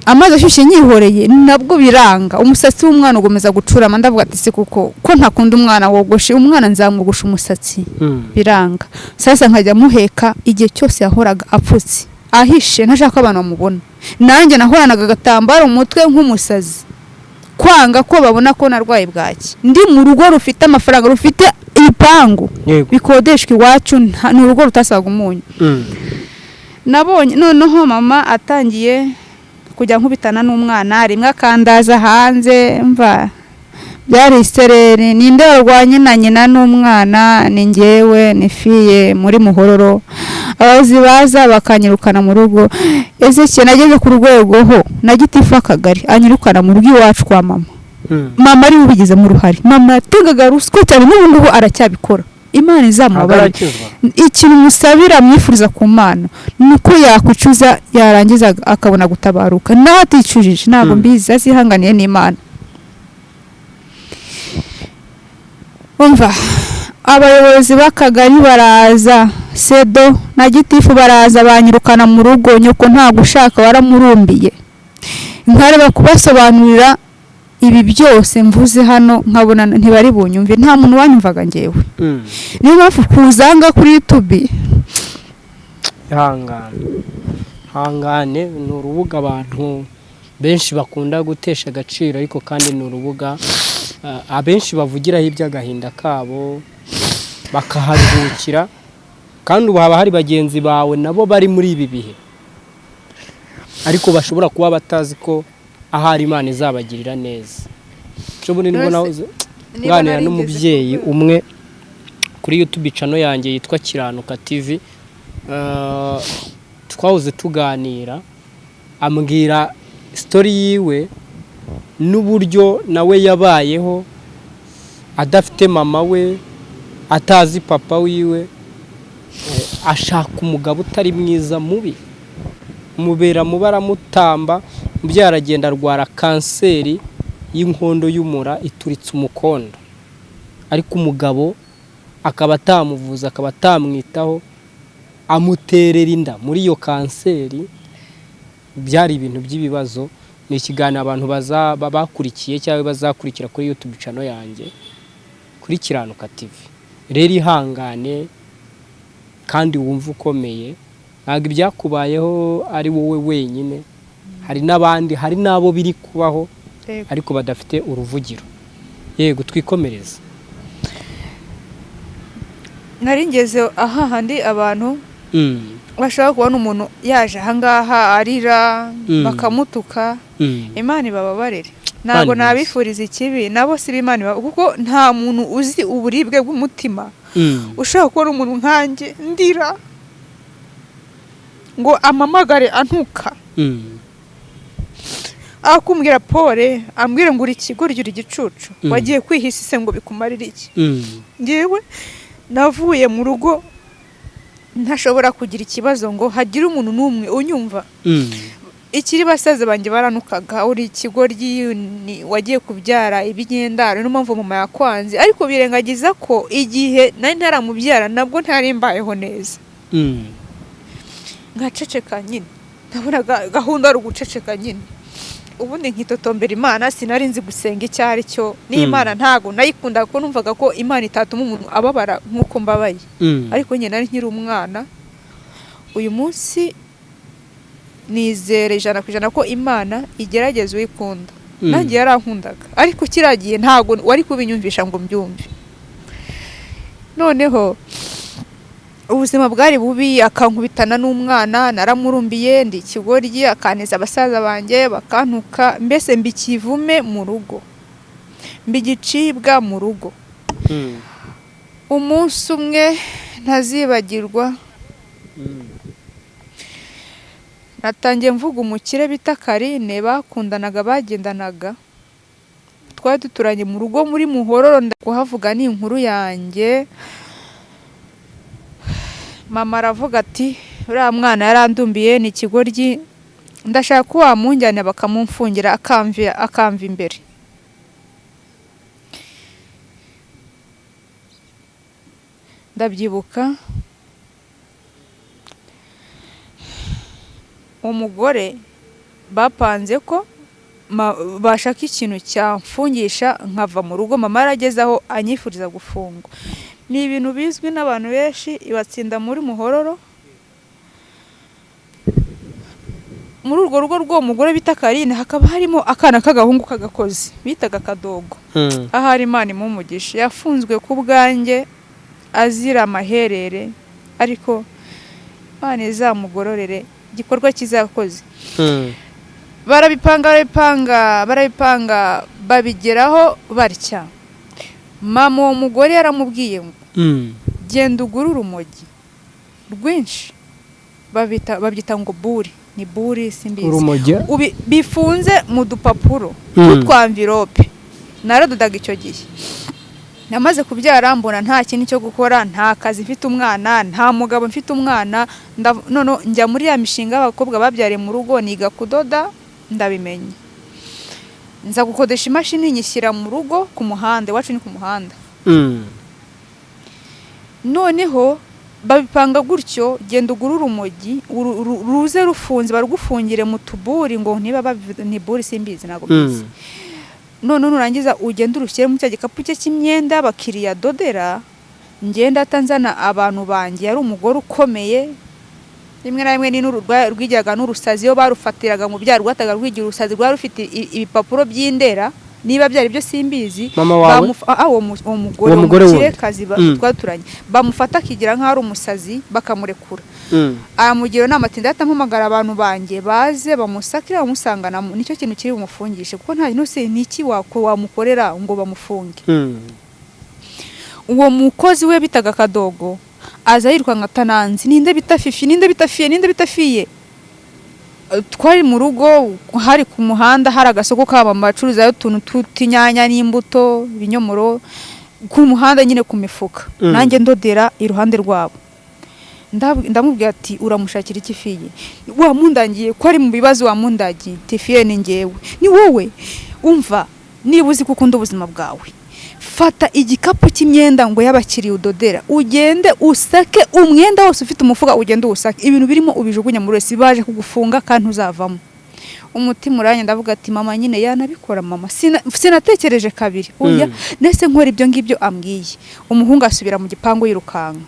Amazi ashyushye nyihoreye nabwo biranga, umusatsi w'umwana ugomeza gucurama. Ndavuga ati se kuko ko ntakunda umwana wogoshe, umwana nzamwogosha umusatsi, biranga. Sasa nkajya muheka igihe cyose yahoraga apfutse ahishe, ntashaka abantu bamubona. Nanjye nahoranaga agatambaro mu mutwe nk'umusazi, kwanga ko babona ko narwaye bwaki. Ndi mu rugo rufite amafaranga, rufite ibipangu bikodeshwa iwacu, ni urugo rutasaga umunyu. Nabonye noneho mama atangiye kujya nkubitana n'umwana, rimwe akandaza hanze, mva byari isereri. Ninde warwanye na nyina n'umwana? Ni ngewe, ni fiye muri Muhororo. Abayobozi baza bakanyirukana mu rugo. Ezekiel nageze ku rwego ho na gitifu akagari anyirukana mu rugo iwacu kwa mama. Mama ari ubigizemo uruhare, mama yatangaga ruswa cyane, n'ubu ngubu aracyabikora. Imana izamubabarire. Ikintu musabira mwifuriza ku Mana nuko yakwicuza, yarangiza akabona gutabaruka. Naho aticujije ntabwo mbizi, azihanganiye n'Imana. Umva abayobozi b'akagari baraza, sedo na gitifu baraza banyirukana mu rugo, nyoko ntabwo ushaka waramurumbiye. Nkareba kubasobanurira ibi byose mvuze hano, nkabona ntibari bunyumve, nta muntu wanyumvaga ngewe. Niyo mpamvu kuzanga kuri YouTube. Ihangane ni urubuga abantu benshi bakunda gutesha agaciro, ariko kandi ni urubuga abenshi bavugiraho iby'agahinda kabo bakaharuhukira, kandi ubu haba hari bagenzi bawe nabo bari muri ibi bihe, ariko bashobora kuba batazi ko ahari Imana izabagirira neza. Nshobora nibwo nahoze nganira n'umubyeyi umwe kuri YouTube channel yanjye yitwa Kiranuka TV, twahoze tuganira, ambwira story yiwe n'uburyo nawe yabayeho adafite mama we, atazi papa wiwe, ashaka umugabo utari mwiza mubi. Mubera muba aramutamba, umubyeyi aragenda arwara kanseri y'inkondo y'umura ituritse umukondo, ariko umugabo akaba atamuvuza, akaba atamwitaho, amuterera inda muri iyo kanseri. Byari ibintu by'ibibazo. Ni ikiganiro abantu bazaba bakurikiye cyangwa bazakurikira kuri YouTube channel yanjye, kuri Kiranuka TV. Rero ihangane kandi wumve ukomeye, ntabwo ibyakubayeho ari wowe wenyine, hari n'abandi, hari n'abo biri kubaho ariko badafite uruvugiro. Yego, twikomereze. Nari ngeze ahahandi abantu bashobora kubona umuntu yaje ahangaha arira, bakamutuka. Imana ibababarire, ntabwo nabifuriza ikibi, nabo si Imana, kuko nta muntu uzi uburibwe bw'umutima ushobora kubona umuntu nkanjye ndira ngo amamagare antuka, akumbwira pole, ambwira ngo uri ikigoryi, uri igicucu, wagiye kwihisa ise ngo bikumarire iki? Ngewe navuye mu rugo ntashobora kugira ikibazo ngo hagire umuntu n'umwe unyumva. Ikiri basaza banjye baranukaga, uri ikigoryi, wagiye kubyara ibinyendaro, niyo mpamvu mama yakwanze. Ariko birengagiza ko igihe nari ntaramubyara nabwo ntari mbayeho neza, nkaceceka nyine. Ndabona gahunda ari uguceceka nyine, ubundi nkitotombera Imana. Sinari nzi gusenga icyo ari cyo, n'Imana ntago nayikundaga, kuko numvaga ko Imana itatuma umuntu ababara nk'uko mbabaye. Ariko njye nari nkiri umwana. Uyu munsi nizere 100% ko Imana igerageza uwikunda. Nanjye yarankundaga, ariko kiragiye ntago wari kubinyumvisha ngo mbyumve. Noneho ubuzima bwari bubi, akankubitana n'umwana, naramurumbiye ndi ikigoryi, akaneza abasaza banjye bakantuka, mbese mba ikivume mu rugo, mba igicibwa mu rugo. Umunsi umwe ntazibagirwa, natangiye mvuga umukire bita Karine, bakundanaga, bagendanaga, twari duturanye mu rugo muri Muhororo. Ndakuhavuga ni inkuru yanjye. Mama aravuga ati uriya mwana yarandumbiye, ni ikigoryi, ndashaka ko wamunjyana bakamumfungira akamva imbere. Ndabyibuka umugore bapanze ko bashaka ikintu cyamfungisha nkava mu rugo. Mama yarageze aho anyifuriza gufungwa. Ni ibintu bizwi n'abantu benshi, ibatsinda muri Muhororo, muri urwo rugo rw'uwo mugore bita Karine hakaba harimo akana k'agahungu k'agakozi bitaga Kadogo. Ahari Imana imumugisha, yafunzwe ku bwanjye azira amaherere, ariko Imana izamugororere igikorwa kizakoze. Barabipanga barabipanga barabipanga, babigeraho batya. Mama uwo mugore yaramubwiye ngo genda ugure urumogi rwinshi, babyita ngo buri, ni buri simbizi, bifunze mu dupapuro tw'utwa mvirope. Naradodaga icyo gihe, namaze kubyara mbona nta kintu cyo gukora, nta kazi mfite umwana, nta mugabo mfite umwana. None njya muri ya mishinga y'abakobwa babyariye mu rugo, niga kudoda ndabimenya, nza gukodesha imashini nyishyira mu rugo ku muhanda, iwacu ni ku muhanda. Noneho babipanga gutyo, genda ugure urumogi ruze rufunze, barugufungire mu tuburi, ngo niba ni buri simbizi ntabwo mbizi. None nurangiza ugenda urushyire mu cya gikapu cye cy'imyenda abakiriya dodera. Ngenda atanzana abantu banjye, yari umugore ukomeye, rimwe na rimwe ni rwigiraga n'urusazi, iyo barufatiraga mu byaro rwataga rwigira urusazi, rwari rufite ibipapuro by'indera, niba byari byo simbizi. Mama wawe? Uwo mugore w'umukirekazi twaturanye, bamufata akigira nk'aho ari umusazi bakamurekura. Aramugira inama ati ndahita abantu banjye baze bamusakire, bamusangana nicyo kintu kiri bumufungishe, kuko nta nuse niki wamukorera ngo bamufunge. Uwo mukozi we bitaga Kadogo aza yirukanka atananzi, ninde bita Fifi, ninde bita Fiye, ninde bita Fiye. Twari mu rugo, hari ku muhanda, hari agasoko k'abamama bacuruzayo utuntu tw'inyanya n'imbuto, ibinyomoro, ku muhanda nyine ku mifuka. Nanjye ndodera iruhande rwabo. Ndamubwira ati uramushakira iki fiye, wamundangiye ko ari mu bibazo, wamundagiye ati fiye ni ngewe, ni wowe. Umva, niba uzi ko ukunda ubuzima bwawe, fata igikapu cy'imyenda ngo y'abakiriya udodera, ugende usake umwenda wose ufite umufuka, ugende uwusake, ibintu birimo ubijugunya muri wese, baje kugufunga kandi ntuzavamo. Umutima uranye, ndavuga ati mama nyine yanabikora mama. Sinatekereje kabiri, oya. Nese nkora ibyo ngibyo ambwiye. Umuhungu asubira mu gipangu yirukanka,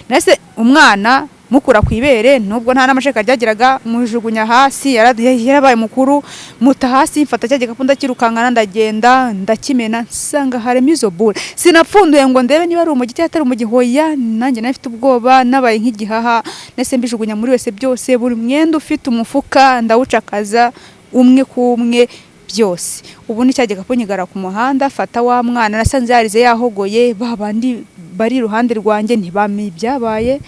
nese umwana mukura ku ibere, nubwo nta n'amashereka ryagiraga, mujugunya hasi, yarabaye mukuru, muta hasi, mfata cya gikapu ndakirukankana, ndagenda ndakimena, nsanga harimo izo bure. Sinapfunduye ngo ndebe niba ari umugi cyangwa atari umugi, hoya, nanjye nari mfite ubwoba, nabaye nk'igihaha. Nese mbijugunya muri wese byose, buri mwenda ufite umufuka ndawucakaza umwe ku umwe byose. Ubu ni cya gikapu nyigara ku muhanda, fata wa mwana nasanze yarize yahogoye, ba bandi bari iruhande rwanjye ntibamenye ibyabaye,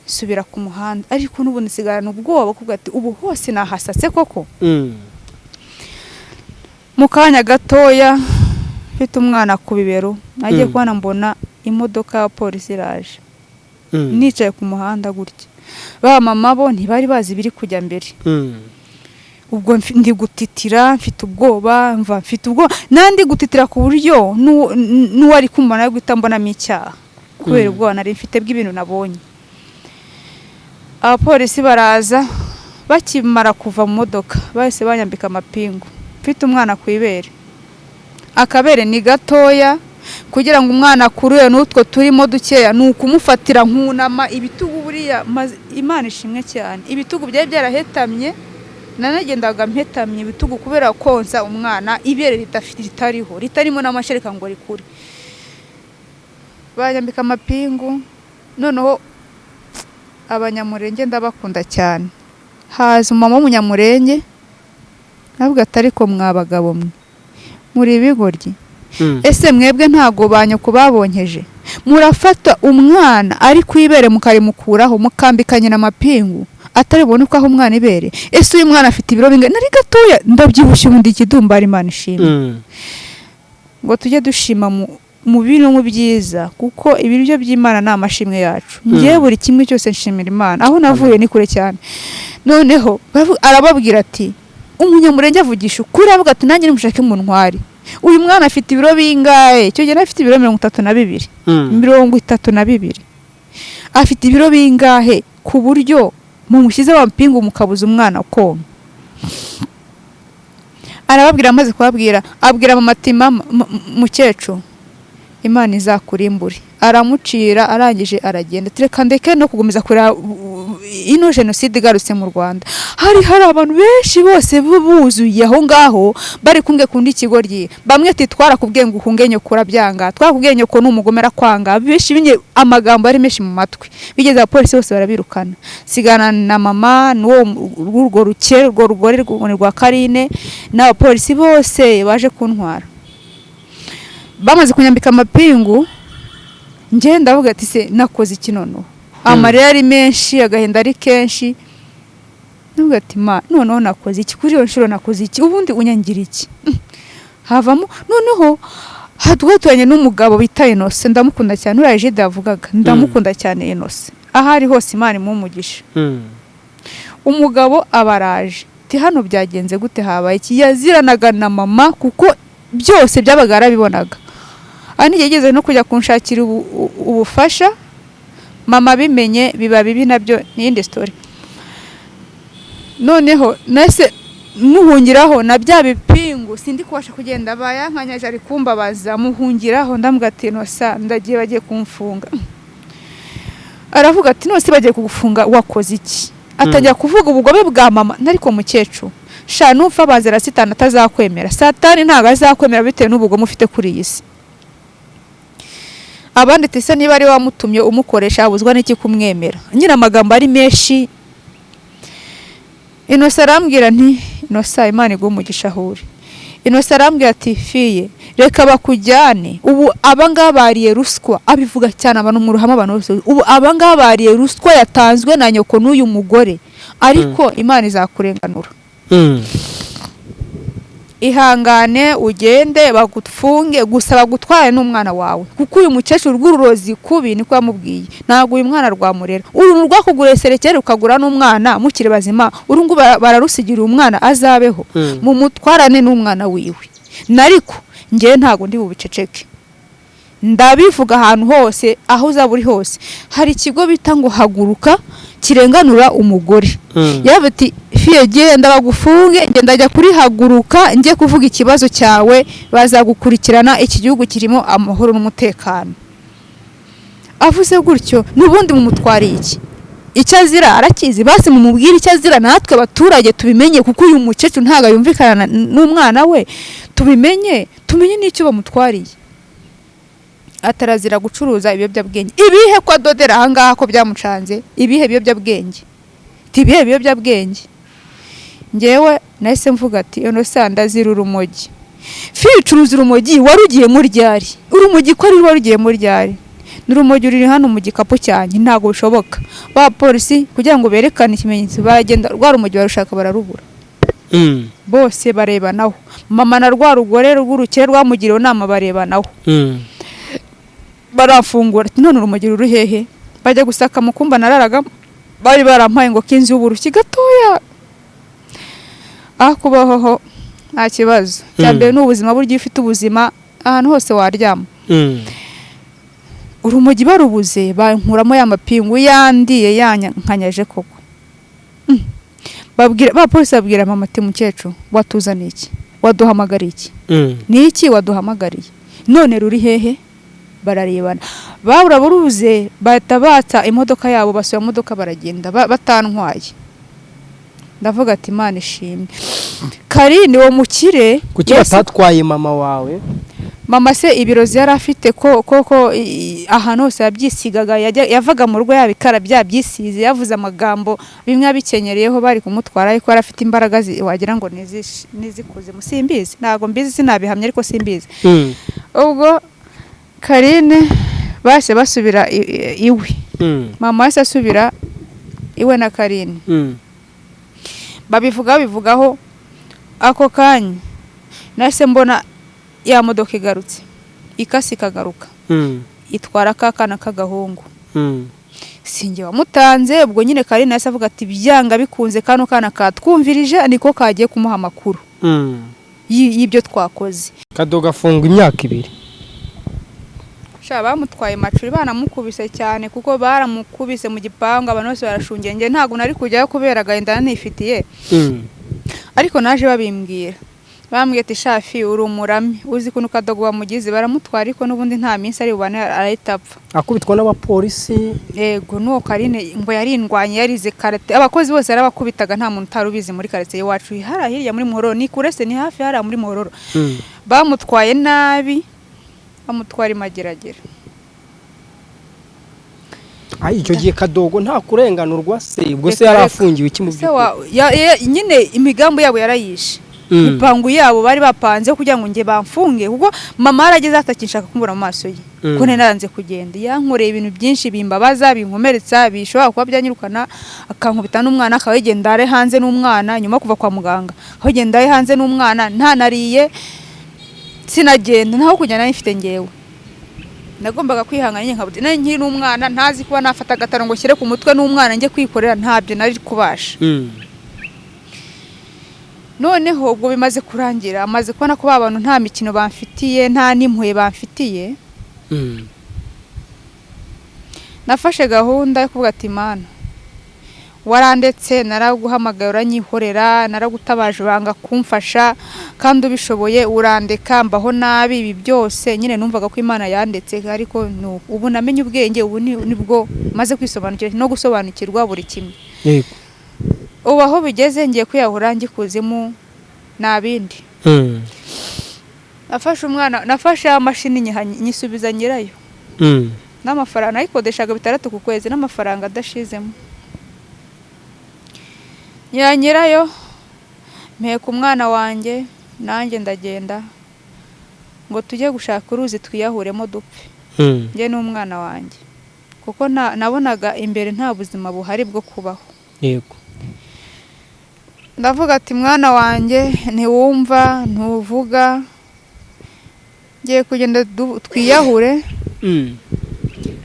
subira ku muhanda. Ariko n'ubu nsigarana ubwoba kuvuga ati ubu hose nahasatse koko. Mu kanya gatoya mfite umwana ku bibero, nagiye kubona mbona imodoka ya polisi iraje, nicaye ku muhanda gutya. Ba mama bo ntibari bazi ibiri kujya mbere. Ubwo ndi gutitira, mfite ubwoba, mva mfite ubwoba, nandi gutitira ku buryo n'uwari kumbona ari guhita mbonamo icyaha kubera ubwoba nari mfite bw'ibintu nabonye. Abapolisi baraza, bakimara kuva mu modoka bahise banyambika amapingu, mfite umwana ku ibere. Akabere ni gatoya, kugira ngo umwana akurure n'utwo turimo dukeya ni ukumufatira nkunama ibitugu. Buriya Imana ishimwe cyane, ibitugu byari byarahetamye, nanagendaga mpetamye ibitugu kubera konsa umwana ibere ritariho, ritarimo n'amashereka ngo rikure. Banyambika amapingu. Noneho Abanyamurenge ndabakunda cyane, haza umumama w'Umunyamurenge navuga ati ariko mwa bagabo mwe muri ibigoryi, ese mwebwe ntago ba nyoko babonkeje? Murafata umwana ari ku ibere mukarimukuraho, mukambikanye n'amapingu atari bubone uko aho umwana ibere. Ese uyu mwana afite ibiro bingana? Nari gatoya ndabyibushye, ubundi ikidumbari. Imana ishimwe. Ngo tujye dushima mu bibi no mu byiza, kuko ibiryo by'Imana ni amashimwe yacu. Ngewe buri kimwe cyose nshimira Imana, aho navuye ni kure cyane. Noneho arababwira ati Umunyamurenge avugisha ukuri, aravuga ati nanjye nimushake muntware, uyu mwana afite ibiro bingahe? Icyo gihe afite ibiro 32. 32. Afite ibiro bingahe ku buryo mumushyize amapingu mukabuza umwana konka? Arababwira, amaze kubabwira abwira mama ati mama mukecuru, Imana izakurimbure. Aramucira, arangije aragenda. Reka ndeke no kugumiza kureba ino jenoside igarutse mu Rwanda. Hari abantu benshi bose buzuye aho ngaho bari kumwe kundi ikigoryi. Bamwe ati twarakubwiye ngo uhunge nyoko urabyanga, twarakubwiye nyoko ni umugome kwanga. Benshi binye amagambo ari menshi mu matwi. Bigeze abapolisi bose barabirukana, sigana na mama n'uwo urwo rukere urwo rugore rwa Karine n'abapolisi bose baje kuntwara. Bamaze kunyambika amapingu, njye ndavuga ati se nakoze iki noneho? Amarira ari menshi, agahinda ari kenshi. Ndavuga ati ma noneho nakoze iki? Kuri iyo nshuro nakoze iki? Ubundi unyangira iki? Havamo noneho hatwaturanye n'umugabo bita Enose, ndamukunda cyane, uriya Jide yavugaga, ndamukunda cyane Enose, aho ari hose Imana imuhe umugisha. Umugabo abaraje ati hano byagenze gute, habaye iki? Yaziranaga na mama kuko byose byabaga yarabibonaga. Ani yigeze no kujya kunshakira ubufasha, mama bimenye biba bibi, nabyo ni indi story. Noneho nase muhungiraho na bya bipingu, sindi kubasha kugenda, bayankanyaje ari kumbabaza, muhungiraho ndambwira ati nosa ndagiye, bagiye kumfunga. Aravuga ati nose bagiye kugufunga wakoze iki? Atangira kuvuga ubugome bwa mama. Nariko mukecuru sha nupfa bazera satani atazakwemera, satani ntago azakwemera bitewe n'ubugome ufite kuri iyi si. Abandi tese niba ari wamutumye umukoresha abuzwa n'iki kumwemera? Nyine amagambo ari menshi. Inosa arambwira nti Inosa Imana iguhe umugisha aho uri. Inosa arambwira ati fiye reka bakujyane, ubu abangaba bariye ruswa, abivuga cyane abantu mu ruhame, abantu bose, ubu abangaba bariye ruswa yatanzwe na nyoko n'uyu mugore, ariko Imana izakurenganura. Ihangane ugende bagufunge, gusa bagutwaye n'umwana wawe, kuko uyu mukecuru rw'ururozi kubi niko yamubwiye, ntabwo uyu mwana rwamurera. Uru rwakuguriye serekeri ukagura n'umwana mukiri bazima, uru ngo bararusigira umwana azabeho, mumutwarane n'umwana wiwe. Nariko njye ntago ndi bubiceceke, ndabivuga ahantu hose aho uzaba uri hose. Hari ikigo bita ngo Haguruka kirenganura umugore. Yavuze ati fiye genda bagufunge, ngenda ajya kuri Haguruka njye kuvuga ikibazo cyawe, bazagukurikirana, iki gihugu kirimo amahoro n'umutekano. Avuze gutyo n'ubundi mumutwariye iki? Icyo azira arakizi, basi mumubwire icyo azira natwe abaturage tubimenye, kuko uyu mukecuru ntago yumvikana n'umwana we, tubimenye, tumenye n'icyo bamutwariye. Atarazira gucuruza ibiyobyabwenge. Ibihe ko adodera ahangaha ko byamucanze, ibihe biyobyabwenge, ibihe biyobyabwenge. Ngewe nahise mvuga ati ono ndazira urumogi. Ficuruza urumogi warugiye mu ryari? Urumogi ko ari warugiye mu ryari? N'urumogi ruri hano mu gikapu cyanjye, ntago bishoboka. Ba polisi kugira ngo berekane ikimenyetso bagenda rwa rumogi barushaka bararubura. Bose barebanaho. Mama na rwa rugore rw'urukire rwamugiriye inama barebanaho. Barafungura ati none urumogi ruri hehe? Bajya gusaka mu kumba nararaga, bari barampaye ngo kinzi y'uburushyi gatoya. Aho kubaho nta kibazo. Cya mbere ni ubuzima, burya ufite ubuzima ahantu hose waryama. Urumogi barubuze bankuramo ya mapingu yandiye yankanyaje koko. Babwira ba polisi, babwira mama ati mukecuru watuzaniye iki? Waduhamagariye iki? Ni iki waduhamagariye? None ruri hehe? Bararebana, babura buruze bahita batsa imodoka yabo, basubira imodoka baragenda batantwaye. Ndavuga ati Imana ishimwe. Karine uwo mukire kuki batatwaye mama wawe? Mama se ibirozi yari afite koko ahantu hose yabyisigaga, yavaga mu rugo yabikara byabyisize, yavuze amagambo bimwe abikenyeriyeho bari kumutwara, ariko yari afite imbaraga wagira ngo nizikuze. Simbizi, ntago mbizi, sinabihamya ariko simbizi. Ubwo Karine base basubira iwe. Mama yase asubira iwe na Karine. Babivuga bivugaho ako kanya nase mbona ya modoka igarutse, ikasi ikagaruka, itwara kakana k'agahungu. Sinjye wamutanze. Ubwo nyine Karine yase avuga ati byanga bikunze kano kana katwumvirije niko kagiye kumuha amakuru y'ibyo twakoze. Kadogo afungwa imyaka 2. Sha bamutwaye macuri, banamukubise cyane kuko baramukubise mu gipangu, abantu bose barashungeye. Nge ntago nari kujyayo kubera agahinda nifitiye. Ariko naje babimbwira, bambwiye ati shafi uri umurame, uzi kuntu Kadogo bamugize baramutwara, ariko n'ubundi nta minsi ari bubane arahita apfa. Akubitwa n'abapolisi. Yego, n'uwo Karine ngo yarindwanye, yarize karate, abakozi bose yarabakubitaga, nta muntu utari ubizi muri karate iwacu hariya hirya muri Muhororo, ni kure se, ni hafi hariya muri Muhororo. Bamutwaye nabi, bamutwara imageragere. Icyo gihe Kadogo nta kurenganurwa se, ubwo se yarafungiwe iki mu by'ukuri? Nyine imigambi yabo yarayishe. Imipangu yabo bari bapanze kugira ngo nge bamfunge, kuko mama yarageze atakinshaka kumbura mu maso ye, kuko naranze kugenda. Yankoreye ibintu byinshi bimbabaza, binkomeretsa, bishobora kuba byanyirukana, akankubita n'umwana, akaba yigenda are hanze n'umwana nyuma kuva kwa muganga, aho yigenda are hanze n'umwana ntanariye, sinagenda ntaho kujya nari mfite ngewe. Nagombaga kwihangana nyine nkabuti nari nkiri n'umwana, ntazi kuba nafata agataro ngo shyire ku mutwe n'umwana njye kwikorera, ntabyo nari kubasha. Noneho ubwo bimaze kurangira, amaze kubona ko abantu nta mikino bamfitiye, nta n'impuhwe bamfitiye, nafashe gahunda yo kuvuga ati Mana warandetse, naraguhamagaye uranyihorera, naragutabaje banga kumfasha, kandi ubishoboye urandeka mbaho nabi, ibi byose nyine numvaga ko Imana yandetse, ariko ubu namenye ubwenge, ubu nibwo maze kwisobanukirwa no gusobanukirwa buri kimwe. Ubu aho bigeze ngiye kwiyahura ngikuzimu nabindi. Nafashe umwana, nafashe amashini nyisubiza nyirayo. N'amafaranga nayikodeshaga 6 ku kwezi, n'amafaranga adashizemo. Nyirayo mpeka umwana wanjye nanjye ndagenda ngo tujye gushaka uruzi twiyahuremo dupfe. Njye n'umwana wanjye, kuko nabonaga imbere nta buzima buhari bwo kubaho. Yego. Ndavuga ati mwana wanjye ntiwumva ntuvuga, ngiye kugenda twiyahure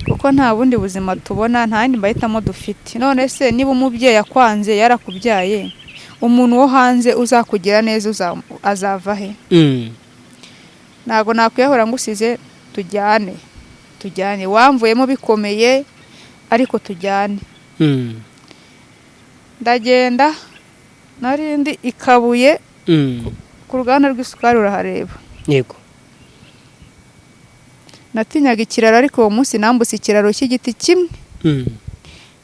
kuko nta bundi buzima tubona, nta yandi mahitamo dufite. None se niba umubyeyi akwanze yarakubyaye, umuntu wo hanze uzakugira neza azava he? Ntabwo nakwiyahura ngusize, tujyane tujyane, wamvuyemo bikomeye ariko tujyane. Ndagenda, narindi ikabuye ku ruganda rw'isukari urahareba. Yego. Natinyaga ikiraro, ariko uwo munsi nambutse ikiraro cy'igiti kimwe.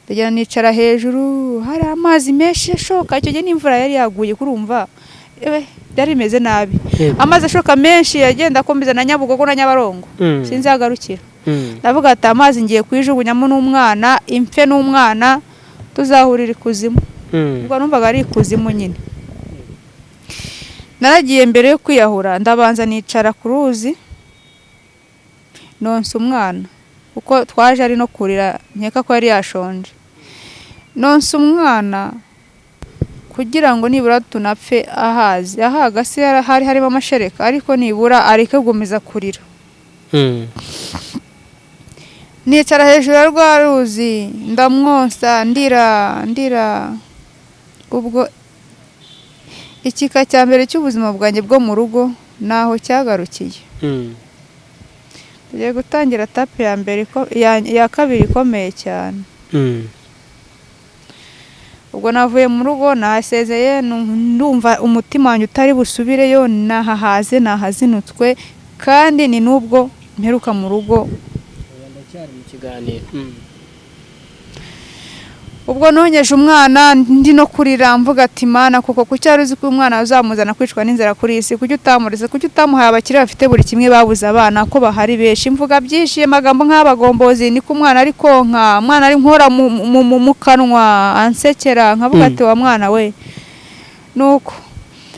Ndagenda nicara hejuru, hari amazi menshi ashoka, icyo gihe n'imvura yari yaguye, kurumva byari bimeze nabi. Amazi ashoka menshi yagenda akomeza na Nyabugogo na Nyabarongo, sinzagarukira. Ndavuga ati amazi ngiye kuyijugunyamo n'umwana, impfe n'umwana, tuzahurira ikuzimu. Ubwo numvaga ari ikuzimu nyine. Naragiye mbere yo kwiyahura ndabanza nicara ku ruzi nonsa umwana, kuko twaje ari no kurira, nkeka ko yari yashonje. Nonsa umwana kugira ngo nibura tunapfe ahazi, ahaga se hari harimo amashereka, ariko nibura areke gukomeza kurira. Nicara hejuru ya rwa ruzi ndamwonsa, ndira ndira. Ubwo ikika cya mbere cy'ubuzima bwanjye bwo mu rugo naho cyagarukiye. Tugiye gutangira tape ya mbere ya kabiri ikomeye cyane. Ubwo navuye mu rugo nahasezeye, ndumva umutima wanjye utari busubireyo, nahahaze nahazinutswe, kandi ni nubwo mperuka mu rugo. Ndacyari mu kiganiro. Ubwo nongeje umwana ndi no kurira, mvuga ati Mana koko kuki wari uzi ko umwana uzamuzana kwicwa n'inzara kuri iyi si, kuki utamureze, kuki utamuhaye abakire bafite buri kimwe babuze abana ko bahari benshi. Mvuga byinshi amagambo nk'abagombozi, niko umwana ari konka, umwana ari nkora mu kanwa ansekera, nkavuga ati wa mwana we. Nuko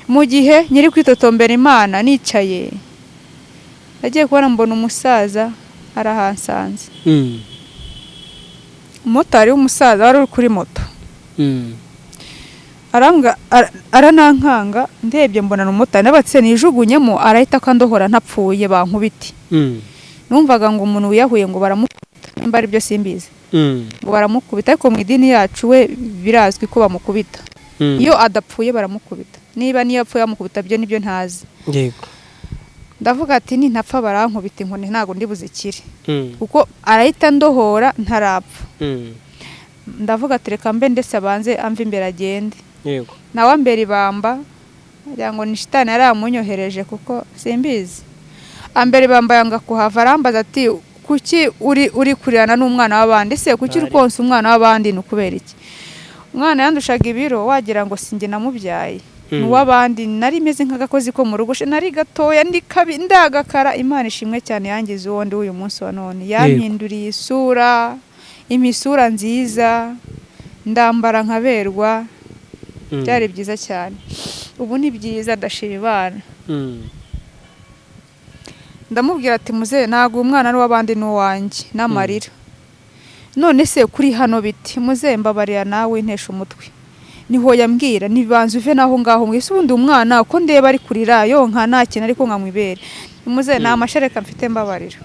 mu gihe nyiri kwitotombera Imana nicaye, nagiye kubona mbona umusaza arahansanze. Umumotari w'umusaza wari uri kuri moto aranankanga, ndebye mbona ni umumotari, nabatse nijugunyemo arahita akandohora ntapfuye bankubite. Numvaga ngo umuntu wiyahuye ngo baramukubita, nimba ari byo simbizi, ngo baramukubita, ariko mu idini yacu we birazwi ko bamukubita. Iyo adapfuye baramukubita, niba niyo apfuye bamukubita byo nibyo ntazi. Yego. Ndavuga ati nintapfa barankubita inkoni ntago ndi buzikire, kuko arahita ndohora ntarapfa. Ndavuga ati reka mbe ndetse abanze amve imbere agende. Yego. Nawe ambera ibamba, ngira ngo ni shitani yaramunyohereje kuko simbizi. Ambera ibamba yanga kuhava, arambaza ati kuki uri kurirana n'umwana w'abandi se, kuki uri konsa umwana w'abandi, ni ukubera iki? Umwana yandushaga ibiro wagira ngo sinjye namubyaye, n'uwabandi, nari meze nk'agakozi ko mu rugo, nari gatoya ndi kabi ndagakara. Imana ishimwe cyane yangize uwo ndi uyu munsi wa none, yampinduriye isura, imisura nziza, ndambara nkaberwa, byari byiza cyane. Ubu ni byiza, ndashima Imana. Ndamubwira ati muzehe ntago umwana ari uw'abandi n'uwanjye, n'amarira. None se kuri hano biti muzehe mbabarira nawe ntesha umutwe. Niho yambwira nibanza uve naho ngaho mwese, ubundi umwana uko ndeba ari kurira yonka nta kintu ariko nkamwibere. Muzehe nta mashereka mfite mbabarira.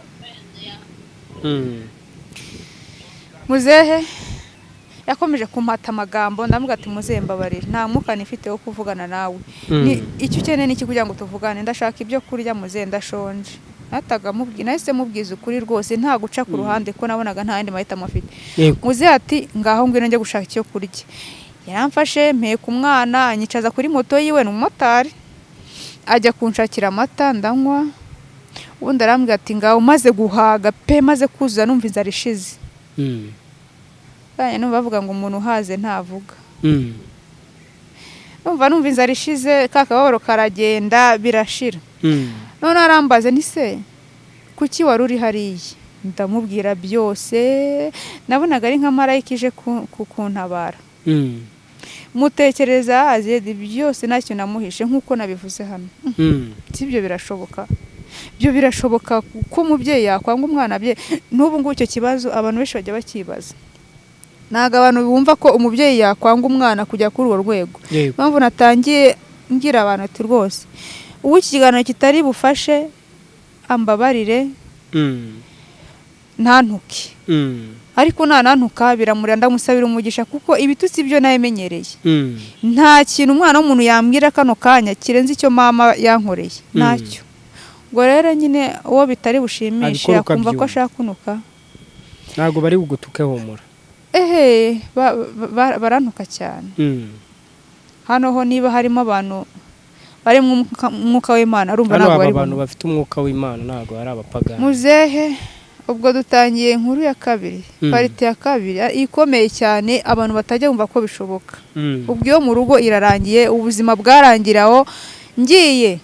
Muzehe yakomeje kumpata amagambo, ndamubwira ati muzehe mbabarira nta mwuka nifite wo kuvugana nawe. Icyo ukeneye ni iki kugira ngo tuvugane? Ndashaka ibyo kurya muzehe, ndashonje. Nataga mubwira, nahise mubwiza ukuri rwose nta guca ku ruhande ko nabonaga nta yandi mahitamo afite. Muzehe ati ngaho ngwino njye gushaka icyo kurya. Yaramfashe mpeka umwana anyicaza kuri moto yiwe, ni umumotari, ajya kunshakira amata ndanywa. Ubundi arambwira ati ngaho maze guhaga pe, maze kuzuza numva inzara ishize. Numva bavuga ngo umuntu uhaze ntavuga. Numva inzara ishize, ka kababaro karagenda birashira. None arambaza ni se kuki wari uri hariya? Ndamubwira byose, nabonaga ari nka marayika ije kuntabara. Mutekereza azedi byose ntacyo namuhishe nkuko nabivuze hano. Sibyo birashoboka, byo birashoboka ko umubyeyi yakwanga umwana bye. N'ubu ngubu icyo kibazo abantu benshi bajya bakibaza. Ntabwo abantu bumva ko umubyeyi yakwanga umwana kujya kuri urwo rwego. Impamvu natangiye ngira abantu ati rwose ubu iki kiganiro kitari bufashe ambabarire, ntantuke, ariko nanantuka biramurira, ndamusabira umugisha kuko ibitutsi byo nabimenyereye. Nta kintu umwana w'umuntu yambwira kano kanya kirenze icyo mama yankoreye, ntacyo. Ubwo rero nyine uwo bitari bushimishe akumva ko ashaka kunuka, ntabwo bari bugutuke, humura. Ehe, barantuka cyane. Hano ho niba harimo abantu bari mu mwuka w'Imana, urumva ntabwo bari abantu bafite umwuka w'Imana, ntabwo ari abapagani. Muzehe, ubwo dutangiye inkuru ya kabiri, parite ya kabiri ikomeye cyane, abantu batajya bumva ko bishoboka. Ubwo iyo mu rugo irarangiye, ubuzima bwarangira aho ngiye.